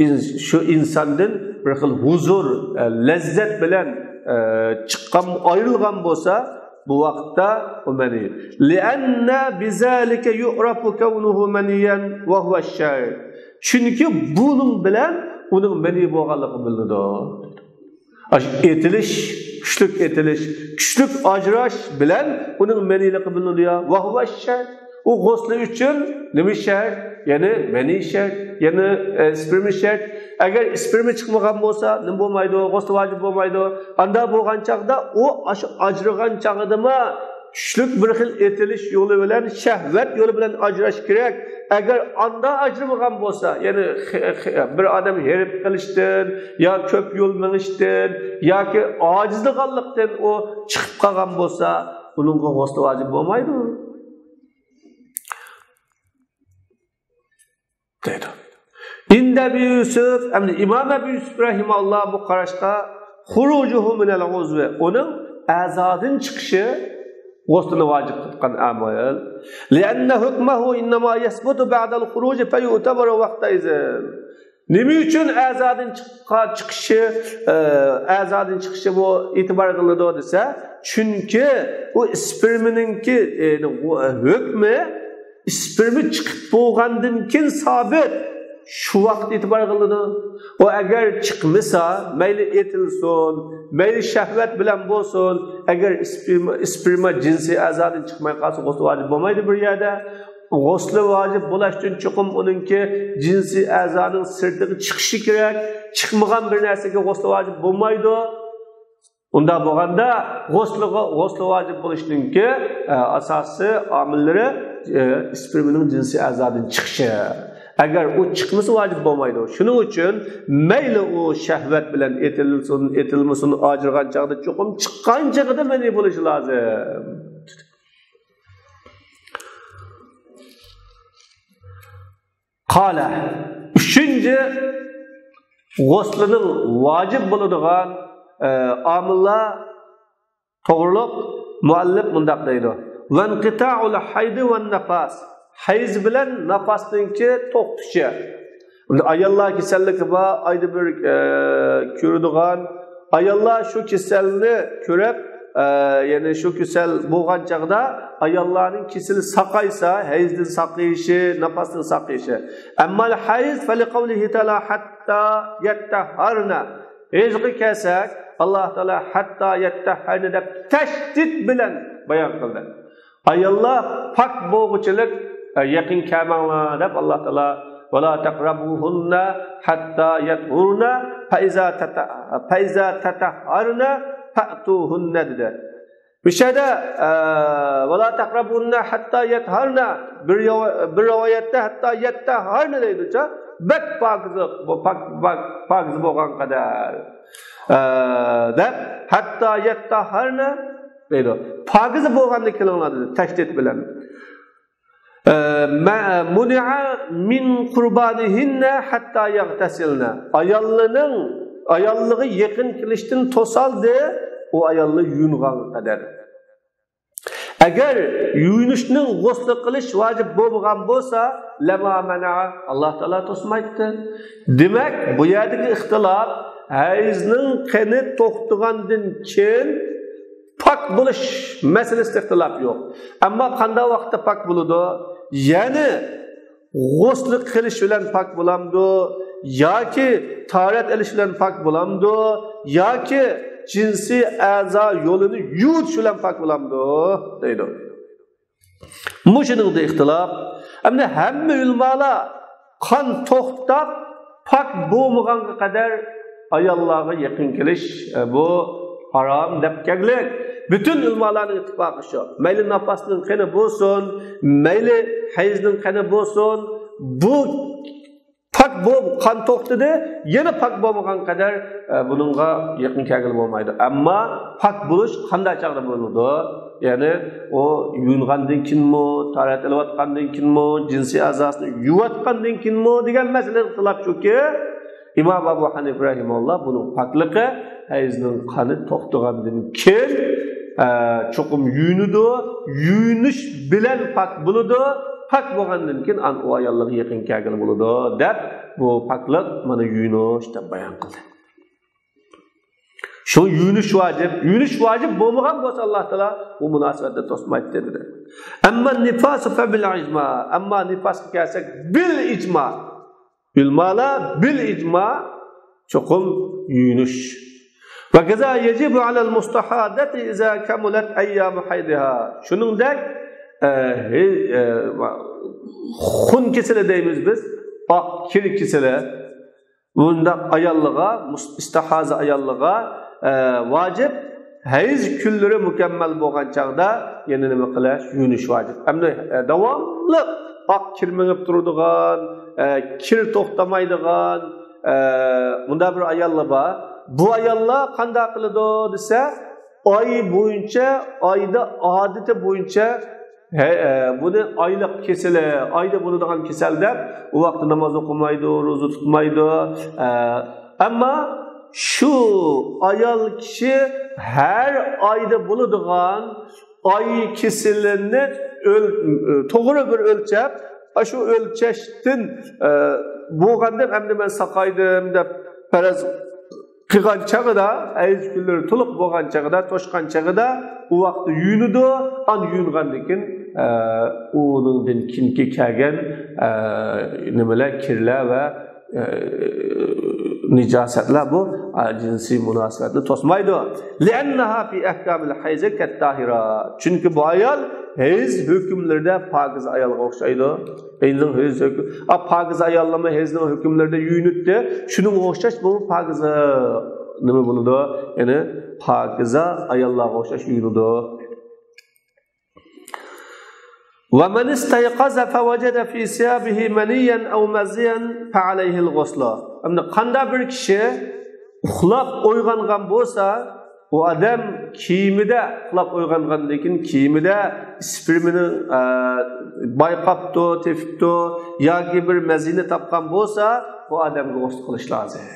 ئىن-، شۇ ئىنساندىن بىر خىل ھۇزۇر، ئە، لەززەت بىلەن، ئە، چىققان، ئايرىلغان بولسا، بۇ ۋاقىتتا ئۇ مەنى. لأن بذلك يعرف كونه منيا وهو الشرط. چۈنكى بۇنىڭ بىلەن ئۇنىڭ مەنى بولغانلىقى بىلىنىدۇ. ئاشۇ ئېتىلىش، كۈچلۈك ئېتىلىش، كۈچلۈك ئاجراش بىلەن ئۇنىڭ مەنىيلىقى بىلىنىدۇ يا. وهو الشرط. ئۇ غۇسلى ئۈچۈن نېمە شەرت؟ يەنى مەنىي شەرت، يەنى، ئە، ئىسپېرما شەرت. ئەگەر ئىسپېرما چىقمىغان بولسا، نېمە بولمايدۇ؟ غۇسلى ۋاجىپ بولمايدۇ. ئاندا بولغان چاغدا ئۇ ئاشۇ ئاجرىغان چاغدىمۇ كۈچلۈك بىر خىل ئېتىلىش يولى بىلەن، شەھۋەت يولى بىلەن ئاجراش كېرەك. ئەگەر ئاندا ئاجرىمىغان بولسا، يەنى خ-، خ-، بىر ئادەم ھېرىپ قېلىشتىن يا كۆپ يول مېڭىشتىن ياكى ئاجىزلىغانلىقتىن ئۇ چىقىپ قالغان بولسا، ئۇنىڭغا غۇسلى ۋاجىپ بولمايدۇ. دەيدۇ. ئىندى ئەبى يۈسۈپ، ئەمدى ئىمام ئەبى يۈسۈپ رەھىمەھۇللا بۇ قاراشقا خۇرۇجۇھۇ مىنەل ئۇزۋى، ئۇنىڭ ئەزادىن چىقىشى غۇسلىنى ۋاجىپ قىلغان ئامىل. لىئەننە ھۇكمەھۇ ئىننەما يەسبۇتۇ بەئدەل خۇرۇجى فەيۇئتەبەرۇ ۋەقتەئىزىن. نېمە ئۈچۈن ئەزادىن چىققا-، چىقىشى، ئە، ئەزادىن چىقىشى بۇ ئېتىبار قىلىنىدۇ دېسە، چۈنكى ئۇ ئىسپېرمىنىڭكى، ئە، ھۆكمى ئىسپېرما چىقىپ بولغاندىن كېيىن سابىت شۇ ۋاقىت ئېتىبار قىلىنىدۇ. ئۇ ئەگەر چىقمىسا، مەيلى ئېتىلسۇن، مەيلى شەھۋەت بىلەن بولسۇن، ئەگەر ئىسپېرما، ئىسپېرما جىنسىي ئەزادىن چىقماي قالسا، غۇسلى ۋاجىپ بولمايدۇ بىر يەردە. غۇسلى ۋاجىپ بولۇشتىن چوقۇم ئۇنىڭكى جىنسىي ئەزانىڭ سىرتىغا چىقىشى كېرەك. چىقمىغان بىر نەرسىگە غۇسلى ۋاجىپ بولمايدۇ. ئۇنداق بولغاندا غۇسلىغا، غۇسلى ۋاجىپ بولۇشنىڭكى، ئە، ئاساسىي ئامىللىرى، ئە، ئىسپېرمىنىڭ جىنسىي ئەزادىن چىقىشى. ئەگەر ئۇ چىقمىسا ۋاجىپ بولمايدۇ. شۇنىڭ ئۈچۈن مەيلى ئۇ شەھۋەت بىلەن ئېتىلسۇن، ئېتىلمىسۇن، ئاجرىغان چاغدا چوقۇم چىققان چېغىدا مەنىي بولۇشى لازىم. قالە. ئۈچىنچى غۇسلىنىڭ ۋاجىپ بولىدىغان، ئە، ئامىللار توغرۇلۇق مۇئەللىپ مۇنداق دەيدۇ. ۋەنقىتائۇل ھەيدى ۋەن نەپاس. ھەيز بىلەن ناپاسنىڭكى توختىشى. ئاياللار كېسەللىكى بار، ئايدا بىر، ئە، كۆرىدىغان. ئاياللار شۇ كېسەلنى كۆرۈپ، ئە، يەنى شۇ كېسەل بولغان چاغدا ئاياللارنىڭ كېسىلى ساقايسا، ھەيزدىن ساقىيىشى، ناپاستىن ساقىيىشى. ئەممال ھەيز فەلىقەۋلىھى تەئالا ھەتتا يەتتەھھەرنە. ھەيزغا كەلسەك، ئاللا تائالا ھەتتا يەتتەھھەرنە دەپ تەشدىد بىلەن بايان قىلدى. ئاياللار پاك بولغۇچىلىك، ئە، يېقىن كەلمەڭلار دەپ ئاللا تائالا، ۋەلا تەقرەبۇھۇننە ھەتتا يەتھۇرنە، فەئىزا تەتە-، فەئىزا تەتەھھەرنە فەئتۇھۇننە دېدى. مۇشۇ يەردە، ئە، ۋەلا تەقرەبۇھۇننە ھەتتا يەتھەرنە، بىر رىۋا-، بىر رىۋايەتتە ھەتتا يەتتەھەرنە دەيدۇچە، بەك پاكىزە، بۇ پاك-، پاك-، پاكىزە بولغان قەدەر، ئە، دەپ، ھەتتا يەتتەھەرنە دەيدۇ. پاكىزە بولغاندا كېلىڭلار دېدى، تەشدىد بىلەن. ئە، مە-، مۇنىئە مىن قۇربانىھىننە ھەتتا يەغتەسىلنە. ئاياللىنىڭ، ئاياللىغا يېقىن كېلىشتىن توسالدى، ئۇ ئاياللار يۇيۇنغانغا قەدەر. ئەگەر يۇيۇنۇشنىڭ غۇسلى قىلىش ۋاجىپ بولمىغان بولسا، لەما مەنەئە، ئاللا تائالا توسمايتتى. دېمەك، بۇ يەردىكى ئىختىلاپ ھەيزنىڭ قېنى توختىغاندىن كېيىن پاك بولۇش مەسىلىسىدە ئىختىلاپ يوق. ئەمما قانداق ۋاقىتتا پاك بولىدۇ؟ يەنى غۇسلى قىلىش بىلەن پاك بولامدۇ؟ ياكى تاھارەت ئېلىش بىلەن پاك بولامدۇ؟ ياكى جىنسىي ئەزا يولىنى يۇيۇۋېتىش بىلەن پاك بولامدۇ دەيدۇ. مۇشۇنىڭدا ئىختىلاپ. ئەمدى ھەممە ئۆلىمالار قان توختاپ، پاك بولمىغانغا قەدەر ئاياللارغا يېقىن كېلىش، ئە، بۇ ھارام دەپ كەلگىلىك. پۈتۈن ئۆلىمالارنىڭ ئىتتىپاقى شۇ. مەيلى ناپاسنىڭ قېنى بولسۇن، مەيلى ھەيزنىڭ قېنى بولسۇن، بۇ پاك بول-، قان توختىدى، يەنە پاك بولمىغان قەدەر، ئە، بۇنىڭغا يېقىن كەلگىلى بولمايدۇ. ئەمما پاك بولۇش قانداق چاغدا بولىدۇ؟ يەنى ئۇ يۇيۇنغاندىن كېيىنمۇ، تاھارەت ئېلىۋاتقاندىن كېيىنمۇ، جىنسىي ئەزاسىنى يۇيۇۋاتقاندىن كېيىنمۇ دېگەن مەسىلىدە ئىختىلاپ شۇكى، ئىمام ئەبۇ ھەنىفە رەھىمەھۇللا بۇنىڭ پاكلىقى ھەيزنىڭ قانى توختىغاندىن كېيىن، ئە، چوقۇم يۇيۇنىدۇ. يۇيۇنۇش بىلەن پاك بولىدۇ. پاك بولغاندىن كېيىن ئان-، ئۇ ئاياللىرىغا يېقىن كەلگىلى بولىدۇ، دەپ بۇ پاكلىق مانا يۇيۇنۇش دەپ بايان قىلدى. شۇ يۇيۇنۇش ۋاجىپ. يۇيۇنۇش ۋاجىپ بولمىغان بولسا، ئاللا تائالا بۇ مۇناسىۋەتنى توسمايتتى دېدى. ئەمما نىفاسۇ فە بىل ئىجما. ئەمما نىفاسقا كەلسەك، بىل ئىجما. ئۆلىمالار بىل ئىجما چوقۇم يۇيۇنۇش. ۋە كەزا يەجىبۇ ئەلەل مۇستەھادەتى ئىزا كەمۇلەت ئەييامۇ ھەيزىھا. شۇنىڭدەك، ئە، ھەي-، ئە، خۇن كېسىلى دەيمىز بىز، ئاق كىر كېسىلى. بۇنداق ئاياللىغا، مۇس-، ئىستىھازە ئاياللىغا، ئە، ۋاجىپ ھەيز كۈنلىرى مۇكەممەل بولغان چاغدا يەنە نېمە قىلىش؟ يۇيۇنۇش ۋاجىپ. ئەمدى، ئە، داۋاملىق ئاق كىر مېڭىپ تۇرىدىغان، ئە، كىر توختىمايدىغان، ئە، مۇنداق بىر ئاياللار بار. بۇ ئاياللار قانداق قىلىدۇ دېسە، ئاي بويىچە، ئايدا ئادىتى بويىچە، ھە، ئە، بۇنى ئايلىق كېسىلى، ئايدا بولىدىغان كېسەل دەپ، ئۇ ۋاقىتتا ناماز ئوقۇمايدۇ، روزا تۇتمايدۇ. ئە، ئەمما شۇ ئايال كىشى ھەر ئايدا بولىدىغان ئاي كېسىلىنى ئۆل-، توغرا بىر ئۆلچەپ، ئاشۇ ئۆلچەشتىن، ئە، بولغاندەك، ئەمدى مەن ساقايدىم دەپ پەرەز قىلغان چېغىدا، ھەيز كۈنلىرى تولۇق بولغان چېغىدا، توشقان چېغىدا، ئۇ ۋاقىتتا يۇيۇنىدۇ. ئان يۇيۇنغاندىن كېيىن، ئە، ئۇنىڭدىن كېيىنكى كەلگەن، ئە، نېمىلەر، كىرلەر ۋە، ئە، نىجاسەتلەر بۇ، ئە، جىنسىي مۇناسىۋەتنى توسمايدۇ. لىئەننەھا فى ئەھكامىل ھەيزى كەتتاھىرا. چۈنكى بۇ ئايال ھەيز ھۆكۈملىرىدە پاكىزە ئايالغا ئوخشايدۇ. ھەيزنىڭ ھۆكمى، ئا، پاكىزە ئاياللارمۇ ھەيزنىڭ ھۆكۈملىرىدە يۇيۇنۇتتى. شۇنىڭغا ئوخشاش بۇ پاكىزە نېمە بولىدۇ؟ يەنى پاكىزە ئاياللارغا ئوخشاش يۇيۇنىدۇ. ومن استيقظ فوجد في ثيابه منيا أو مزيا فعليه الغسل. ئەمدى قانداق بىر كىشى ئۇخلاپ ئويغانغان بولسا، ئۇ ئادەم كىيىمىدە، ئۇخلاپ ئويغانغاندىن كېيىن كىيىمىدە ئىسپېرمىنى، ئە، بايقاپتۇ، تېپىپتۇ ياكى بىر مەزىنى تاپقان بولسا، بۇ ئادەمگە غۇسل قىلىش لازىم.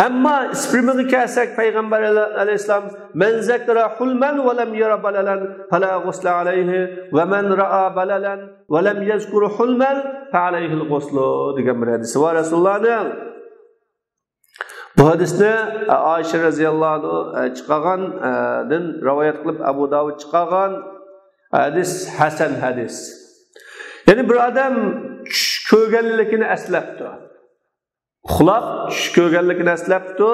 ئەمما ئىسپېرمىغا كەلسەك، پەيغەمبەر ئەلەيھىسسالام، من ذكر حلما ولم ير بللا فلا غسل عليه، ومن رأى بللا ولم يذكر حلما فعليه الغسل دېگەن بىر ھەدىسى بار رەسۇلۇللانىڭ. بۇ ھەدىسنى ئائىشە رەزىياللاھۇ ئەنھا چىقارغان، دىن رىۋايەت قىلىپ ئەبۇ داۋۇد چىقارغان. ھەدىس ھەسەن ھەدىس. يەنى بىر ئادەم چۈش كۆرگەنلىكىنى ئەسلەپتۇ. ئۇخلاپ چۈش كۆرگەنلىكىنى ئەسلەپتۇ.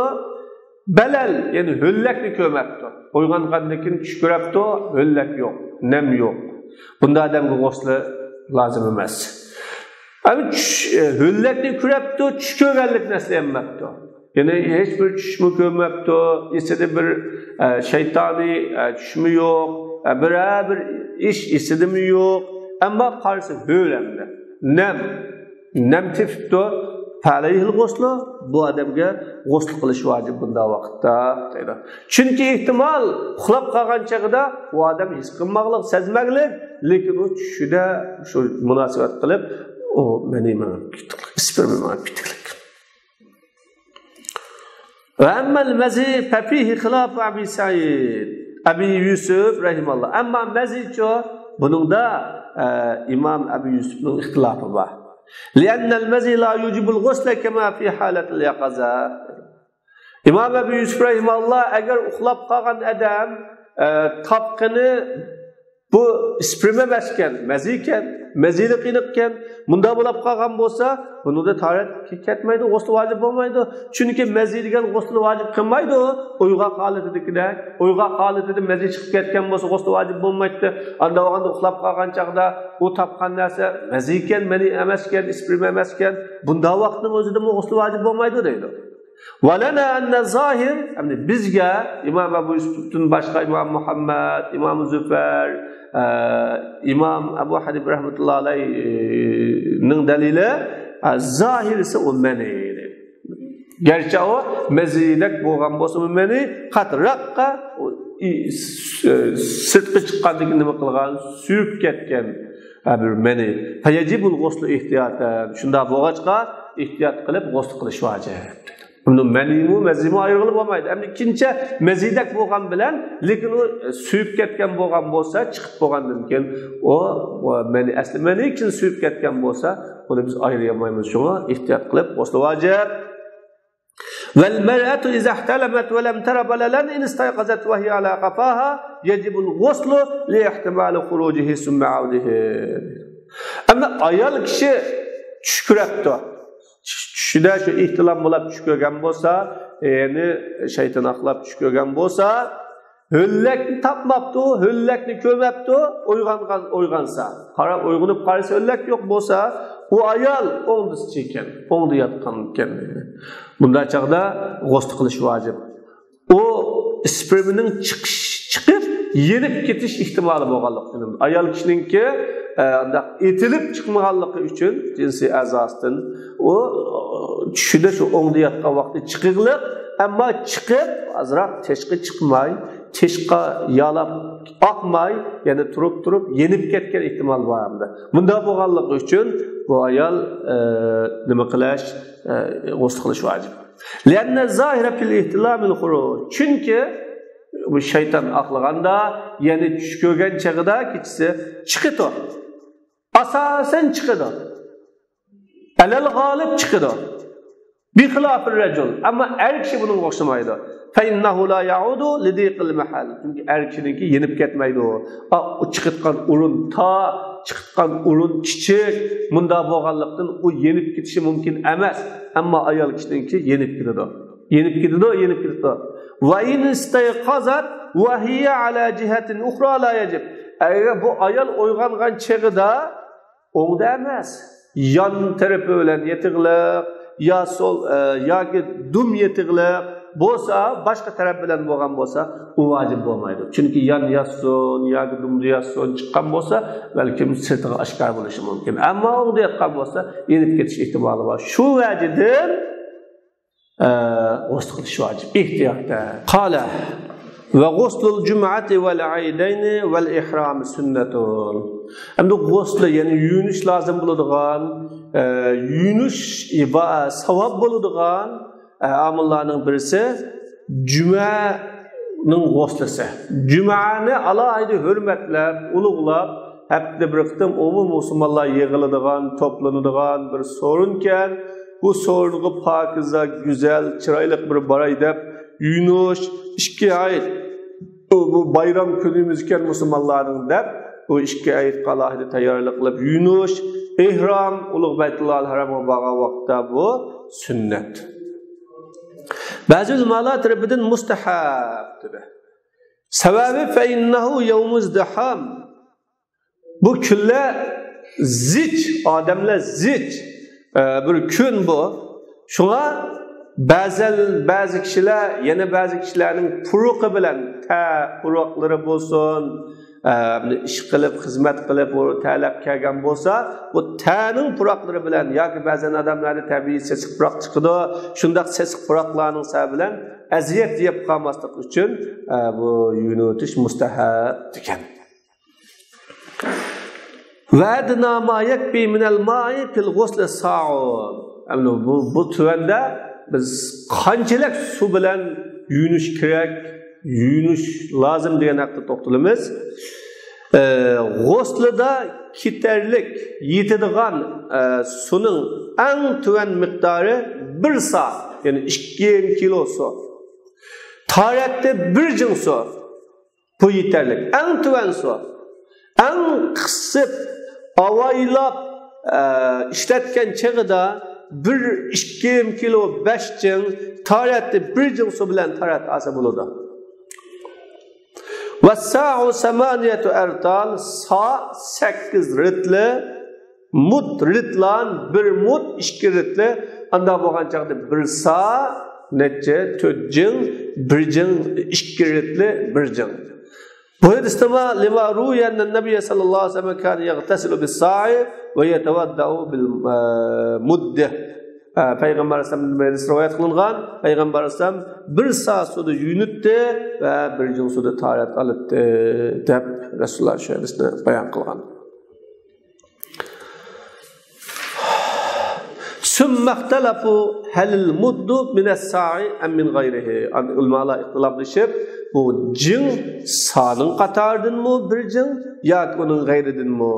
بەلەل، يەنى ھۆللەكنى كۆرمەپتۇ. ئويغانغاندىن كېيىن چۈش كۆرەپتۇ، ھۆللەك يوق، نەم يوق. بۇنداق ئادەمگە غۇسلى لازىم ئەمەس. ئەمما چۈش، ئە، ھۆللەكنى كۆرەپتۇ، چۈش كۆرگەنلىكىنى ئەسلىيەلمەپتۇ. يەنى ھېچ بىر چۈشمۇ كۆرمەپتۇ، ئېسىدە بىر، ئە، شەيتانىي، ئە، چۈشمۇ يوق، ئە، بىرەر بىر ئىش ئېسىدىمۇ يوق. ئەمما قارىسا ھۆل ئەمدى. نەم. نەم تېپىپتۇ. فەلەيھىل غۇسلۇ، بۇ ئادەمگە غۇسل قىلىش ۋاجىپ بۇنداق ۋاقىتتا، دەيدۇ. چۈنكى ئېھتىمال، ئۇخلاپ قالغان چېغىدا ئۇ ئادەم ھېس قىلماقلىق، سەزمەكلىك، لېكىن ئۇ چۈشىدە شۇ مۇناسىۋەت قىلىپ، ئۇ مېنى مېڭىپ كېتىكلىك، ئىسپېرما مېڭىپ كېتىكلىك. ۋە ئەممەل مەزى فەفىھى خىلاف ئەبى سەئىد، ئەبى يۈسۈف رەھىمەھۇللا. ئەمما مەزىچۇ، بۇنىڭدا، ئە، ئىمام ئەبى يۈسۈفنىڭ ئىختىلاپى بار. لىئەننەل مەزى لا يۇجىبۇل غۇسلە كەما فى ھالەتىل يەقەزە. ئىمام ئەبى يۈسۈف رەھىمەھۇللا، ئەگەر ئۇخلاپ قالغان ئادەم، ئە، تاپقىنى بۇ ئىسپېرما ئەمەسكەن، مەزىكەن. مەزىلىك ئېنىقكەن. مۇنداق بولۇپ قالغان بولسا، بۇنىڭدا تاھارەت كەتمەيدۇ، غۇسلى ۋاجىپ بولمايدۇ. چۈنكى مەزى دېگەن غۇسلىنى ۋاجىپ قىلمايدۇ. ئويغاق ھالىتىدىكىدەك، ئويغاق ھالىتىدە مەزى چىقىپ كەتكەن بولسا، غۇسلى ۋاجىپ بولمايتتى. ئانداق بولغاندا ئۇخلاپ قالغان چاغدا ئۇ تاپقان نەرسە مەزىكەن، مەنى ئەمەسكەن، ئىسپېرم ئەمەسكەن، بۇنداق ۋاقىتنىڭ ئۆزىدىمۇ غۇسلى ۋاجىپ بولمايدۇ دەيدۇ. ۋەلەنا ئەننە زاھىر، يەنى بىزگە ئىمام ئەبۇ يۈسۈفتىن باشقا ئىمام مۇھەممەد، ئىمام زۇفەر، ئە، ئىمام ئەبۇ ھەنىفە رەھمەتۇللا ئەلەيھنىڭ دەلىلى، ئە، زاھىرىسى ئۇ مەنى. گەرچە ئۇ مەزىدەك بولغان بولسىمۇ مەنى قاتراققا، ئۇ ئى-، س-، سىرتقا چىققاندىكىن نېمە قىلغان؟ سۈيۈپ كەتكەن، ھە، بىر مەنى. فەيەجىبۇل غۇسلۇ ئېھتىياتەن. شۇنداق بولغاچقا، ئېھتىيات قىلىپ غۇسل قىلىش ۋاجىپ. ئۇنى مەنىمۇ، مەزىمۇ ئايرىغىلى بولمايدۇ. ئەمدى كىنچە مەزىدەك بولغان بىلەن، لېكىن ئۇ سۈيۈپ كەتكەن بولغان بولسا، چىقىپ بولغاندىن كېيىن، ئۇ، ئۇ مەنى، ئەسلى مەنى كىن سۈيۈپ كەتكەن بولسا، ئۇنى بىز ئايرىيالمايمىز. شۇڭا ئېھتىيات قىلىپ غۇسلى ۋاجىپ. والمرأة إذا احتلمت ولم تر بللا إن استيقظت وهي على قفاها يجب الغسل لاحتمال خروجه ثم عوده. ئەمما ئايال كىشى چۈش كۆرۈپتۇ. چۈشىدە شۇ ئېھتىلام بولاپ چۈش كۆرگەن بولسا، يەنى شەيتان ئاقلاپ چۈش كۆرگەن بولسا، ھۆللەكنى تاپماپتۇ، ھۆللەكنى كۆرمەپتۇ، ئويغانغان، ئويغانسا، قاراپ، ئويغىنىپ قارىسا، ھۆللەك يوق بولسا، ئۇ ئايال ئوڭدىسى ئىكەن، ئوڭدا ياتقان ئىكەن. بۇنداق چاغدا غۇسل قىلىش ۋاجىپ. ئۇ ئىسپېرمنىڭ چىقىش، چىقىپ، يېنىپ كېتىش ئېھتىمالى بولغانلىقى ئۈچۈن. ئايال كىشىنىڭكى، ئە، ئانداق ئېتىلىپ چىقمىغانلىقى ئۈچۈن جىنسىي ئەزاسىدىن ئۇ، ئە، چۈشىدە شۇ ئوڭدا ياتقان ۋاقتى چىقىغلىق، ئەمما چىقىپ، ئازراق تېشقا چىقماي، تېشقا يالاپ ئاقماي، يەنە تۇرۇپ، تۇرۇپ، يېنىپ كەتكەن ئېھتىمال بار ئەمدى. مۇنداق بولغانلىقى ئۈچۈن بۇ ئايال، ئە، نېمە قىلىش، ئە، غۇسل قىلىش ۋاجىپ. لأن الظاهر في الاحتلام الخروج. چۈنكى بۇ شەيتان ئاقلىغاندا، يەنى چۈش كۆرگەن چېغىدا كېچىسى چىقىدۇ. ئاساسەن چىقىدۇ. ئەلەل غالىب چىقىدۇ. بخلاف الرجل. ئەمما ئەر كىشى بۇنىڭغا ئوخشىمايدۇ. فإنه لا يعود لضيق المحل. چۈنكى ئەر كىشىنىڭكى يېنىپ كەتمەيدۇ. ئا، ئۇ چىقىدىغان ئورۇن، تا چىقىدىغان ئورۇن كىچىك. مۇنداق بولغانلىقتىن، ئۇ يېنىپ كېتىشى مۇمكىن ئەمەس. ئەمما ئايال كىشىنىڭكى يېنىپ كېتىدۇ. يېنىپ كېتىدۇ، يېنىپ كېتىدۇ. وإن استيقظت وهي على جهة أخرى لا يجب. ئەگەر بۇ ئايال ئويغانغان چېغىدا ئوڭدا ئەمەس، يان تەرىپى بىلەن يېتىغلىق، يا سول، ئە، ياكى دۇم يېتىغلىق بولسا، باشقا تەرەپ بىلەن بولغان بولسا، ئۇ ۋاجىپ بولمايدۇ. چۈنكى يان ياتسۇن ياكى دۇمدا ياتسۇن، چىققان بولسا، بەلكىم سىرتىغا ئاشكارا بولۇشى مۇمكىن. ئەمما ئوڭدا ياتقان بولسا، يېنىپ كېتىش ئېھتىمالى بار. شۇ ۋەجىدىن ئە، غۇسل قىلىش ۋاجىپ، ئېھتىياتەن. قال: وغسل الجمعة والعيدين والإحرام سنة. ئەمدى غۇسلى، يەنى يۇيۇنۇش لازىم بولىدىغان، ئە، يۇيۇنۇش ئىبا-، ساۋاب بولىدىغان، ئە، ئامىللارنىڭ بىرسى جۈمەنىڭ غۇسلىسى. جۈمەنى ئالاھىدە ھۆرمەتلەپ، ئۇلۇغلاپ، ھەپتىدە بىر قېتىم ئومۇمىي مۇسۇلمانلار يىغىلىدىغان، توپلىنىدىغان بىر سورۇنكەن. بۇ سورۇنغا پاكىزە، گۈزەل، چىرايلىق بىر باراي دەپ يۇيۇنۇش، ئىككى ئەيد، بۇ، بۇ بايرام كۈنىمىزكەن مۇسۇلمانلارنىڭ دەپ، بۇ ئىككى ئەيدقە ئالاھىدە تەييارلىق قىلىپ يۇيۇنۇش، ئېھرام، ئۇلۇغ بەيتۇللاھىل ھەرامغا بارغان ۋاقىتتا بۇ سۈننەت. بەزى ئۆلىمالار تەرىپىدىن مۇستەھەب دېدى. سەۋەبى، فەئىننەھۇ يەۋمۇ ئىزدىھام. بۇ كۈنلەر زىچ، ئادەملەر زىچ، ئە، بىر كۈن بۇ. شۇڭا بەزەن، بەزى كىشىلەر، يەنە بەزى كىشىلەرنىڭ پۇرىقى بىلەن، تەر پۇرىقلىرى بولسۇن، ئە، ئىش قىلىپ، خىزمەت قىلىپ، ئۇ تەرلەپ كەلگەن بولسا، بۇ تەرنىڭ پۇراقلىرى بىلەن ياكى بەزەن ئادەملەردە تەبىئىي سېسىق پۇراق چىقىدۇ، شۇنداق سېسىق پۇراقلارنىڭ سەۋەبى بىلەن ئەزىيەت يەپ قالماسلىق ئۈچۈن، ئە، بۇ يۇيۇنۇۋېتىش مۇستەھەب دېگەن. وأدنى ما يكفي من الماء في الغسل صاع. ئەمدى بۇ، بۇ تۆۋەندە بىز قانچىلىك سۇ بىلەن يۇيۇنۇش كېرەك، يۇيۇنۇش لازىم دېگەن ھەقتە توختىلىمىز. ئە، غۇسلىدا كېتەرلىك، يېتىدىغان، ئە، سۇنىڭ ئەڭ تۆۋەن مىقدارى بىر سا، يەنى ئىككى يېرىم كىلو سۇ. تاھارەتتە بىر جىڭ سۇ. بۇ يېتەرلىك. ئەڭ تۆۋەن سۇ. ئەڭ قىسىپ، ئاۋايلاپ، ئە، ئىشلەتكەن چېغىدا بىر ئىككى يېرىم كىلو بەش جىڭ تارەتنى بىر جىڭ سۇ بىلەن تارەت ئالسا بولىدۇ. ۋەسسائۇ سامانىيەتۇ ئەرتال، سا سەككىز رېتلى، مۇد رېتلان، بىر مۇد ئىككى رېتلى. ئاندا بولغان چاغدا بىر سا نەچچە؟ تۆت جىڭ، بىر جىڭ، ئىككى رېتلى بىر جىڭ. بۇ ھەدىستىمۇ لىما رويە ئەننەن نەبىيە سەللەللاھۇ ئەلەيھى ۋەسەللەم كانە يەغتەسىلۇ بىسسائى ۋە يەتەۋەددەئۇ بىل، ئە، مۇددە. ئە، پەيغەمبەر ئەلەيھىسسالام ھەدىس رىۋايەت قىلىنغان، پەيغەمبەر ئەلەيھىسسالام بىر سا سۇدا يۇيۇنۇتتى ۋە بىر جىڭ سۇدا تاھارەت ئالاتتى، دەپ رەسۇلۇللاھ شۇ ھەدىسنى بايان قىلغان. ثم اختلفوا هل المد من الصاع أم من غيره. ئۇلىمالار ئىختىلاپلىشىپ، بۇ جىڭ سانىڭ قاتارىدىنمۇ بىر جىڭ ياكى ئۇنىڭ غەيرىدىنمۇ؟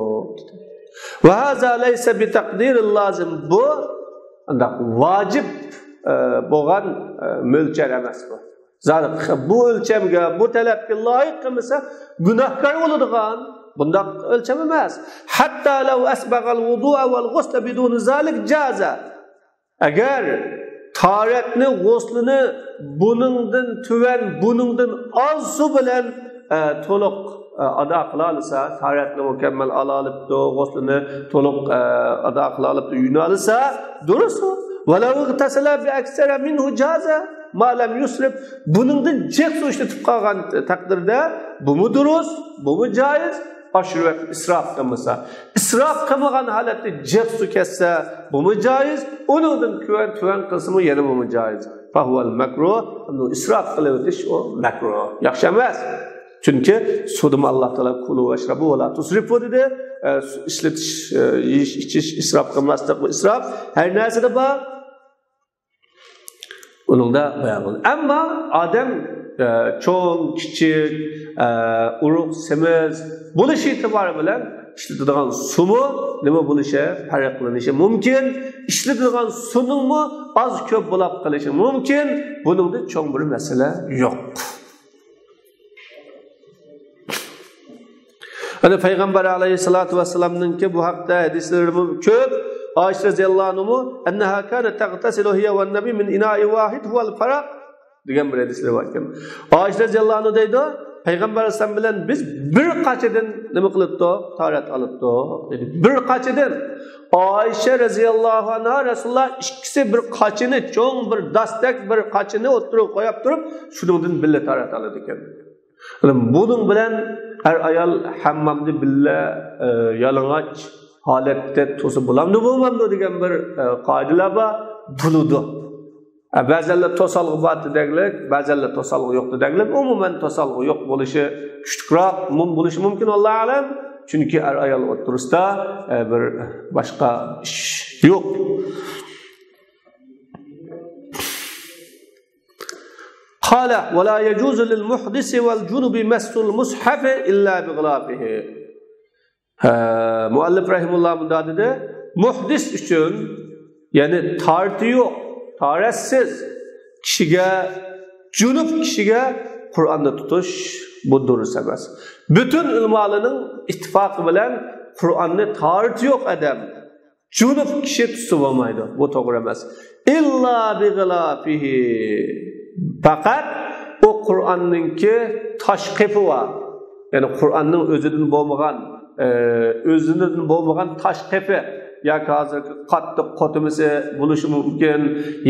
وهذا ليس بتقدير لازم. بۇ ئانداق ۋاجىپ، ئە، بولغان، ئە، مۆلچەر ئەمەس بۇ. زادى بۇ ئۆلچەمگە، بۇ تەلەپكە لايىق قىلمىسا، گۇناھكار بولىدىغان بۇنداق ئۆلچەم ئەمەس. حتى لو أسبغ الوضوء والغسل بدون ذلك جاز. ئەگەر تاھارەتنى، غۇسلىنى بۇنىڭدىن تۆۋەن، بۇنىڭدىن ئاز سۇ بىلەن، ئە، تولۇق، ئە، ئادا قىلالىسا، تاھارەتنى مۇكەممەل ئالالىپتۇ، غۇسلىنى تولۇق، ئە، ئادا قىلالىپتۇ، يۇيۇنالىسا، دۇرۇس. ولو اغتسل بأكثر منه جاز ما لم يسرف. بۇنىڭدىن جىق سۇ ئىشلىتىپ قالغان تەقدىردە، بۇمۇ دۇرۇس، بۇمۇ جايىز. ئاشۇرۇۋەتتى، ئىسراپ قىلمىسا. ئىسراپ قىلمىغان ھالەتتە جىق سۇ كەتسە، بۇمۇ جايىز. ئۇنىڭدىن تۆۋەن، تۆۋەن قىلسىمۇ يەنە بۇمۇ جايىز. فهو المكروه. ئىسراپ قىلىۋېتىش ئۇ مەكرۇھ. ياخشى ئەمەس. چۈنكى سۇدىمۇ ئاللاھ تائالا كلوا واشربوا ولا تسرفوا دېدى. ئە، سۇ ئىشلىتىش، ئە، يېيىش، ئىچىش، ئىسراپ قىلماسلىق، بۇ ئىسراپ ھەر نەرسىدە بار. ئۇنىڭدا بايان قىلدى. ئەمما ئادەم، ئە، چوڭ، كىچىك، ئە، ئۇرۇق، سېمىز بولۇش ئېتىبارى بىلەن ئىشلىتىدىغان سۇمۇ نېمە بولۇشى پەرقلىنىشى مۇمكىن. ئىشلىتىدىغان سۇنىڭمۇ ئاز كۆپ بولاپ قېلىشى مۇمكىن. بۇنىڭدا چوڭ بىر مەسىلە يوق. ئەنە پەيغەمبەر ئەلەيھىسسالاتۇ ۋەسسالامنىڭكى بۇ ھەقتە ھەدىسلىرىمۇ كۆپ. ئائىشە رەزىياللاھۇ ئەنھۇمۇ، أنها كانت تغتسل هي والنبي من إناء واحد هو الفرق دېگەن بىر ھەدىسلىرى بار ئىكەن. ئائىشە رەزىياللاھۇ ئەنھا دەيدۇ، پەيغەمبەر ئەلەيھىسسالام بىلەن بىز بىر قاچىدىن نېمە قىلاتتۇق؟ تاھارەت ئالاتتۇق. بىر قاچىدىن. ئائىشە رەزىياللاھۇ ئەنھا رەسۇلۇللا ئىككىسى بىر قاچىنى، چوڭ بىر داستەك بىر قاچىنى ئوتتۇرىغا قويۇپ تۇرۇپ، شۇنىڭدىن بىللە تاھارەت ئالىدىكەن. بۇنىڭ بىلەن ئەر-ئايال ھەممامدا بىللە، ئە، يالىڭاچ ھالەتتە تۇرسا بولامدۇ، بولمامدۇ دېگەن بىر، ئە، قائىدىلەر بار. بولىدۇ. ئە، بەزەنلەر توسالغۇ بار دېگەنلىك، بەزەنلەر توسالغۇ يوق دېگەنلىك. ئومۇمەن توسالغۇ يوق بولۇشى كۈچلۈكراق مۇم بولۇشى مۇمكىن، ۋاللاھۇ ئەلەم. چۈنكى ئەر-ئايال ئوتتۇرىسىدا، ئە، بىر باشقا ئىش يوق. قال: ولا يجوز للمحدث والجنب مس المصحف إلا بغلافه. ھە، مۇئەللىپ رەھىمۇللا مۇنداق دېدى، مۇھدىس ئۈچۈن، يەنى تارىتى يوق، تارەتسىز كىشىگە، جۇنۇپ كىشىگە قۇرئاننى تۇتۇش بۇ دۇرۇس ئەمەس. پۈتۈن ئۆلىمالارنىڭ ئىتتىپاقى بىلەن قۇرئاننى تارىتى يوق ئادەم، جۇنۇپ كىشى تۇتسا بولمايدۇ. بۇ توغرا ئەمەس. إلا بغلافه. پەقەت ئۇ قۇرئاننىڭكى تاش قېپى بار. يەنى قۇرئاننىڭ ئۆزىدىن بولمىغان، ئە، ئۆزىدىن بولمىغان تاش قېپى. ياكى ھازىرقى قاتتىق قوتىمىسى بولۇشى مۇمكىن.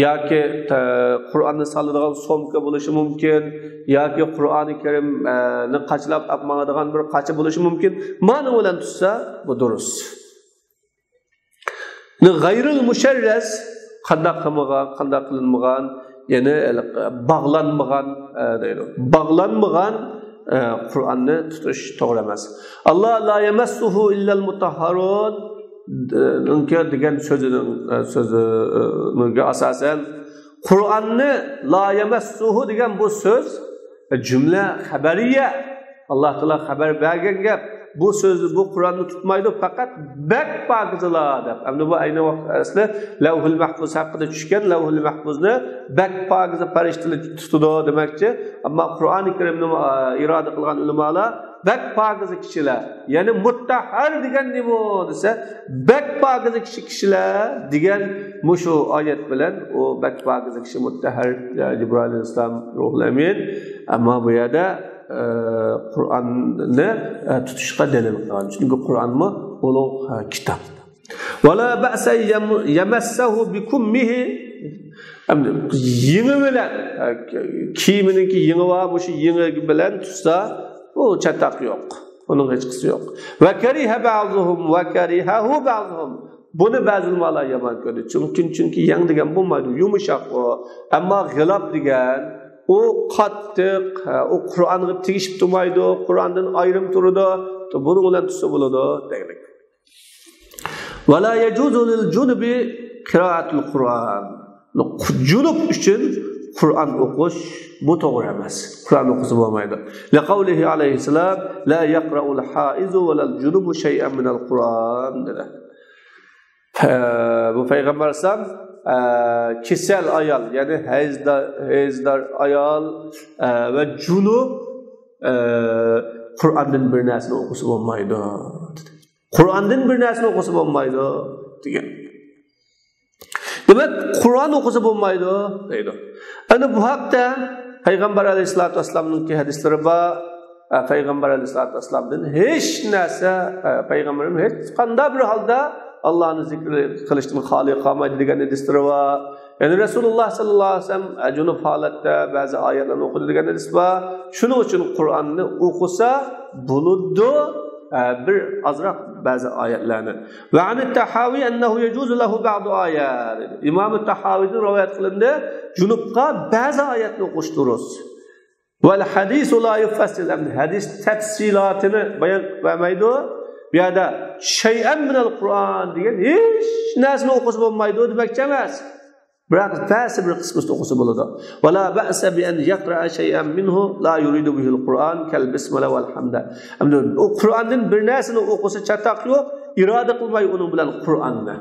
ياكى، ئە، قۇرئاننى سالىدىغان سومكا بولۇشى مۇمكىن. ياكى قۇرئانى كەرىمنى قاچىلاپ ئاپ ماڭىدىغان بىر قاچا بولۇشى مۇمكىن. مانا بىلەن تۇتسا، بۇ دۇرۇس. غەيرىل مۇشەررەز، قانداق قىلمىغان، قانداق قىلىنمىغان، يەنى باغلانمىغان، ئە، دەيدۇ. باغلانمىغان، ئە، قۇرئاننى تۇتۇش توغرا ئەمەس. ئاللا لا يەمەسسۇھۇ ئىللەل مۇتەھھەرۇن، ئە، نىڭكى دېگەن سۆزىنىڭ، ئە، سۆزىگە ئاساسەن، قۇرئاننى لا يەمەسسۇھۇ دېگەن بۇ سۆز، ئە، جۈملە خەبەرىيە. ئاللا تائالا خەبەر بەرگەن گەپ. بۇ سۆزنى، بۇ قۇرئاننى تۇتمايدۇ، پەقەت بەك پاكىزلار دەپ. ئەمدى بۇ ئەينى ۋاقىت ئەسلى لەۋھۇل مەھپۇز ھەققىدە چۈشكەن، لەۋھۇل مەھپۇزنى بەك پاكىزە پەرىشتىلەر تۇتىدۇ دېمەكچى. ئەمما قۇرئانى كەرىمنى، ئە، ئىرادە قىلغان ئۆلىمالار بەك پاكىز كىشىلەر. يەنى مۇتتەھھەر دېگەن نېمە دېسە، بەك پاكىز كىشى، كىشىلەر دېگەن مۇشۇ ئايەت بىلەن ئۇ بەك پاكىز كىشى، مۇتتەھھەر، جىبرىئىل ئەلەيھىسسالام، روھۇل ئەمىن. ئەمما بۇ يەردە، ئە، قۇرئاننى، ئە، تۇتۇشقا دەلىل قىلغان. چۈنكى قۇرئانمۇ ئۇلۇغ، ئە، كىتاب. ولا بأس أن يم-، يمسه بكمه. ئەمدى يېڭى بىلەن، ئە، كىيىمىنىڭكى يېڭى بار، مۇشۇ يېڭى بىلەن تۇتسا، بۇ چاتاق يوق. ئۇنىڭ ھېچقىسى يوق. وكره بعضهم، وكرهه بعضهم. بۇنى بەزى ئۆلىمالار يامان كۆردى. چۈنكى، چۈنكى يەڭ دېگەن بولمايدۇ، يۇمشاق ئۇ. ئەمما غىلاپ دېگەن، ئۇ قاتتىق، ھە، ئۇ قۇرئانغا تېگىشىپ تۇرمايدۇ، قۇرئاندىن ئايرىم تۇرىدۇ. بۇنىڭ بىلەن تۇتسا بولىدۇ دېگەنلىك. ولا يجوز للجنب قراءة القرآن. جۇنۇپ ئۈچۈن قۇرئان ئوقۇش، بۇ توغرا ئەمەس. قۇرئان ئوقۇسا بولمايدۇ. لقوله عليه السلام، لا يقرأ الحائض ولا الجنب شيئا من القرآن، دېدى. ئە، بۇ پەيغەمبەر ئەلەيھىسسالام، ئە، كېسەل ئايال، يەنى ھەيزدار، ھەيزدار ئايال، ئە، ۋە جۇنۇپ، ئە، قۇرئاندىن بىر نەرسىنى ئوقۇسا بولمايدۇ، دېدى. قۇرئاندىن بىر نەرسىنى ئوقۇسا بولمايدۇ، دېگەن. دېمەك، قۇرئان ئوقۇسا بولمايدۇ، دەيدۇ. ئەنە بۇ ھەقتە پەيغەمبەر ئەلەيھىسسالاتۇ ۋەسسالامنىڭكى ھەدىسلىرى بار. ئە، پەيغەمبەر ئەلەيھىسسالاتۇ ۋەسسالامدىن ھېچ نەرسە، ئە، پەيغەمبىرىم ھېچ قانداق بىر ھالدا ئاللانى زىكرى قىلىشتىن خالىي قالمايدۇ دېگەن ھەدىسلىرى بار. يەنى رەسۇلۇللا ساللاللاھۇ ئەلەيھى ۋەسەللەم، ئە، جۇنۇپ ھالەتتە بەزى ئايەتلەرنى ئوقۇدى دېگەن ھەدىس بار. شۇنىڭ ئۈچۈن قۇرئاننى ئوقۇسا بولىدۇ، ئە، بىر ئازراق بەزى ئايەتلەرنى. وعن الطحاوي أنه يجوز له بعض آيات. ئىمام تاھاۋىدىن رىۋايەت قىلىندى، جۇنۇپقا بەزى ئايەتنى ئوقۇش دۇرۇس. والحديث لا يفصل، ئەمدى ھەدىس تەپسىلاتىنى بايان بەرمەيدۇ. بۇ يەردە شەيئەن مىنەل قۇرئان دېگەن ھېچ نەرسىنى ئوقۇسا بولمايدۇ دېمەكچى ئەمەس. بىراق بەزى بىر قىسمىنى ئوقۇسا بولىدۇ. ولا بأس بأن يقرأ شيئا منه لا يريد به القرآن كالبسملة والحمد. ئەمدى ئۇ قۇرئاندىن بىر نەرسىنى ئوقۇسا چاتاق يوق، ئىرادە قىلماي ئۇنىڭ بىلەن قۇرئاننى.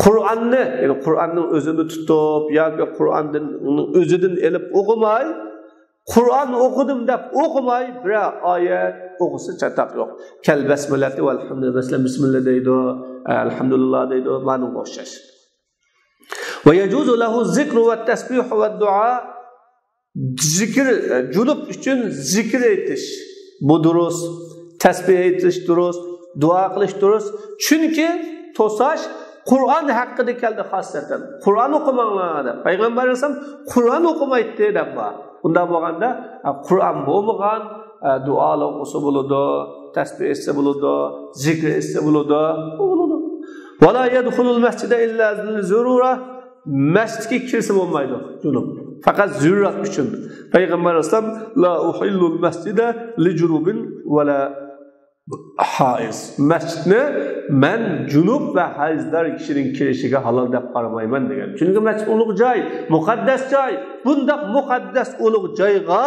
قۇرئاننى، يەنى قۇرئاننىڭ ئۆزىنى تۇتۇپ ياكى قۇرئاندىن، ئۆزىدىن ئېلىپ ئوقۇماي، قۇرئان ئوقۇدۇم دەپ ئوقۇماي، بىرەر ئايەت ئوقۇسا چاتاق يوق. كالبسملة والحمد، مەسىلەن، بىسمىللا دەيدۇ، ئەلھەمدۇلىللا دەيدۇ، مانىڭغا ئوخشاش. ويجوز له الذكر والتسبيح والدعاء. زىكىر، جۇنۇپ ئۈچۈن زىكىر ئېيتىش، بۇ دۇرۇس، تەسبىھ ئېيتىش دۇرۇس، دۇئا قىلىش دۇرۇس. چۈنكى توساش قۇرئان ھەققىدە كەلدى خاسسەتەن. قۇرئان ئوقۇماڭلار دەپ. پەيغەمبەر ئەلەيھىسسالام قۇرئان ئوقۇمايتتى دەپ بار. ئۇنداق بولغاندا، ئە، قۇرئان بولمىغان، ئە، دۇئالار ئوقۇسا بولىدۇ، تەسبىھ ئېيتسا بولىدۇ، زىكىر ئېيتسا بولىدۇ، بولىدۇ. ولا يدخل المسجد إلا للضرورة. مەسچىتكە كىرسە بولمايدۇ، جۇنۇپ. پەقەت زۆرۈرەت ئۈچۈن. پەيغەمبەر ئەلەيھىسسالام، لا أحل المسجد لجنب ولا حائض. مەسچىتنى مەن جۇنۇپ ۋە ھەيزدار كىشىنىڭ كىرىشىگە ھالال دەپ قارىمايمەن دېگەن. چۈنكى مەسچىت ئۇلۇغ جاي، مۇقەددەس جاي. بۇنداق مۇقەددەس ئۇلۇغ جايغا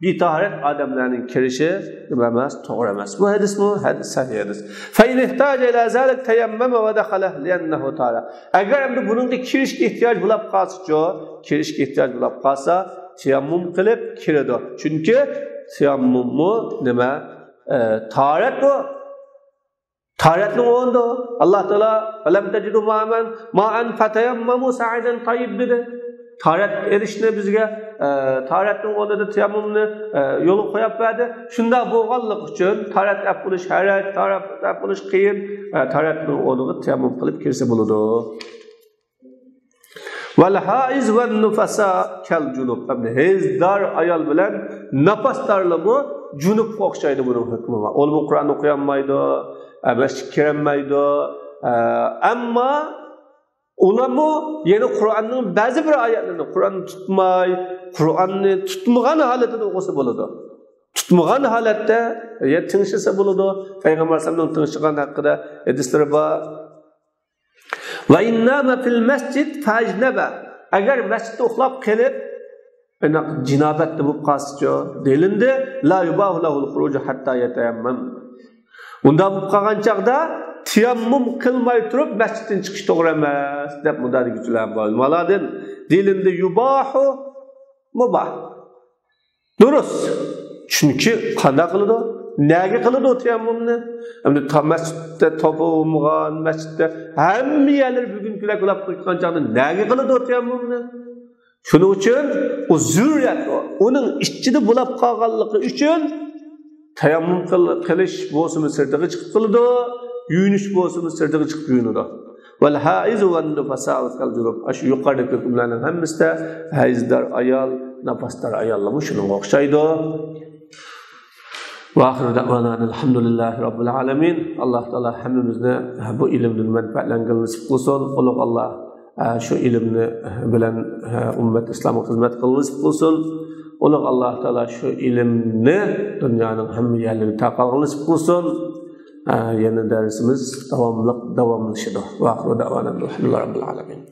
بىتاھارەت ئادەملەرنىڭ كىرىشى نېمە ئەمەس، توغرا ئەمەس. بۇ ھەدىسمۇ ھەدىس، سەھىھ ھەدىس. فإن احتاج إلى ذلك تيمم ودخل لأنه طاهر. ئەگەر ئەمدى بۇنىڭغا كىرىشكە ئېھتىياج بولۇپ قالسىچۇ، كىرىشكە ئېھتىياج بولۇپ قالسا، تەيەممۇم قىلىپ كىرىدۇ. چۈنكى تەيەممۇممۇ نېمە؟ ئە، تاھارەت بۇ. تاھارەتنىڭ ئورنىدا ئاللا تائالا، فلم تجدوا ماء، ماء فتيمموا صعيدا طيبا دېدى. تاھارەت ئېلىشنى بىزگە، ئە، تاھارەتنىڭ ئورنىدا تەيەممۇمنى، ئە، يولغا قويۇپ بەردى. شۇنداق بولغانلىقى ئۈچۈن تاھارەت ئەپ بولۇش ھەرەج، تاھارەت ئەپ بولۇش قىيىن. ئە، تاھارەتنىڭ ئورنىغا تەيەممۇم قىلىپ كىرسە بولىدۇ. والحائض والنفساء كالجنب. ئەمدى ھەيزدار ئايال بىلەن ناپاسدارلارمۇ جۇنۇپقا ئوخشايدۇ بۇنىڭ ھۆكمى بار. ئۇلارمۇ قۇرئان ئوقۇيالمايدۇ، ئە، مەسچىتكە كىرەلمەيدۇ. ئە، ئەمما ئۇلارمۇ يەنە قۇرئاننىڭ بەزى بىر ئايەتلىرىنى قۇرئاننى تۇتماي، قۇرئاننى تۇتمىغان ھالىتىدە ئوقۇسا بولىدۇ. تۇتمىغان ھالەتتە يا تىڭشىسا بولىدۇ. پەيغەمبەر ئەلەيھىسسالامنىڭ تىڭشىغان ھەققىدە ھەدىسلىرى بار. وإن نام في المسجد فأجنب. ئەگەر مەسچىتتە ئۇخلاپ قېلىپ، ئېنىق جىنابەتتە بولۇپ قالسىچۇ؟ دېيىلىندى، لا يباح له الخروج حتى يتيمم. ئۇنداق بولۇپ قالغان چاغدا تەيەممۇم قىلماي تۇرۇپ مەسچىتتىن چىقىش توغرا ئەمەس، دەپ مۇنداق دېگۈچىلەر بار. ئۆلىمالاردىن دېيىلىندى، يباح، مۇباھ. دۇرۇس. چۈنكى قانداق قىلىدۇ؟ نەگە قىلىدۇ تەيەممۇمنى؟ ئەمدى تا مەسچىتتە توپى بولمىغان، مەسچىتتە ھەممە يەرلىرى بۈگۈنكىدەك بولۇپ قالغان چاغدا نەگە قىلىدۇ تەيەممۇمنى؟ شۇنىڭ ئۈچۈن ئۇ زۆرۈرىيەت، ئۇنىڭ ئىچىدە بولۇپ قالغانلىقى ئۈچۈن تەيەممۇم قىل-، قىلىش بولسىمۇ سىرتىغا چىقىپ قىلىدۇ، يۇيۇنۇش بولسىمۇ سىرتىغا چىقىپ يۇيۇنىدۇ. ۋەل ھائىزۇ ۋەن نۇفەساءۇ كەل جۇنۇب. ئاشۇ يۇقىرىدىكى ھۆكۈملەرنىڭ ھەممىسىدە ھەيزدار ئايال، ناپاستار ئاياللارمۇ شۇنىڭغا ئوخشايدۇ. ۋە ئاخىرۇ دەئۋانا ئەلھەمدۇلىللاھى رەببىل ئالەمىن. ئاللاھ تائالا ھەممىمىزنى بۇ ئىلىمدىن مەنپەئەتلەنگىلى نېسىپ قىلسۇن. ئۇلۇغ ئاللاھ، ئە، شۇ ئىلىمنى بىلەن، ئە، ئۈممەت ئىسلامغا خىزمەت قىلغىلى نېسىپ قىلسۇن. ئۇلۇغ ئاللاھ تائالا شۇ ئىلىمنى دۇنيانىڭ ھەممە يەرلىرىگە تارقالغىلى نېسىپ قىلسۇن. ئە، يەنە دەرسىمىز داۋاملىق، داۋاملىشىدۇ. ۋە ئاخىرۇ دەئۋانا ئەلھەمدۇلىللاھى رەببىل ئالەمىن.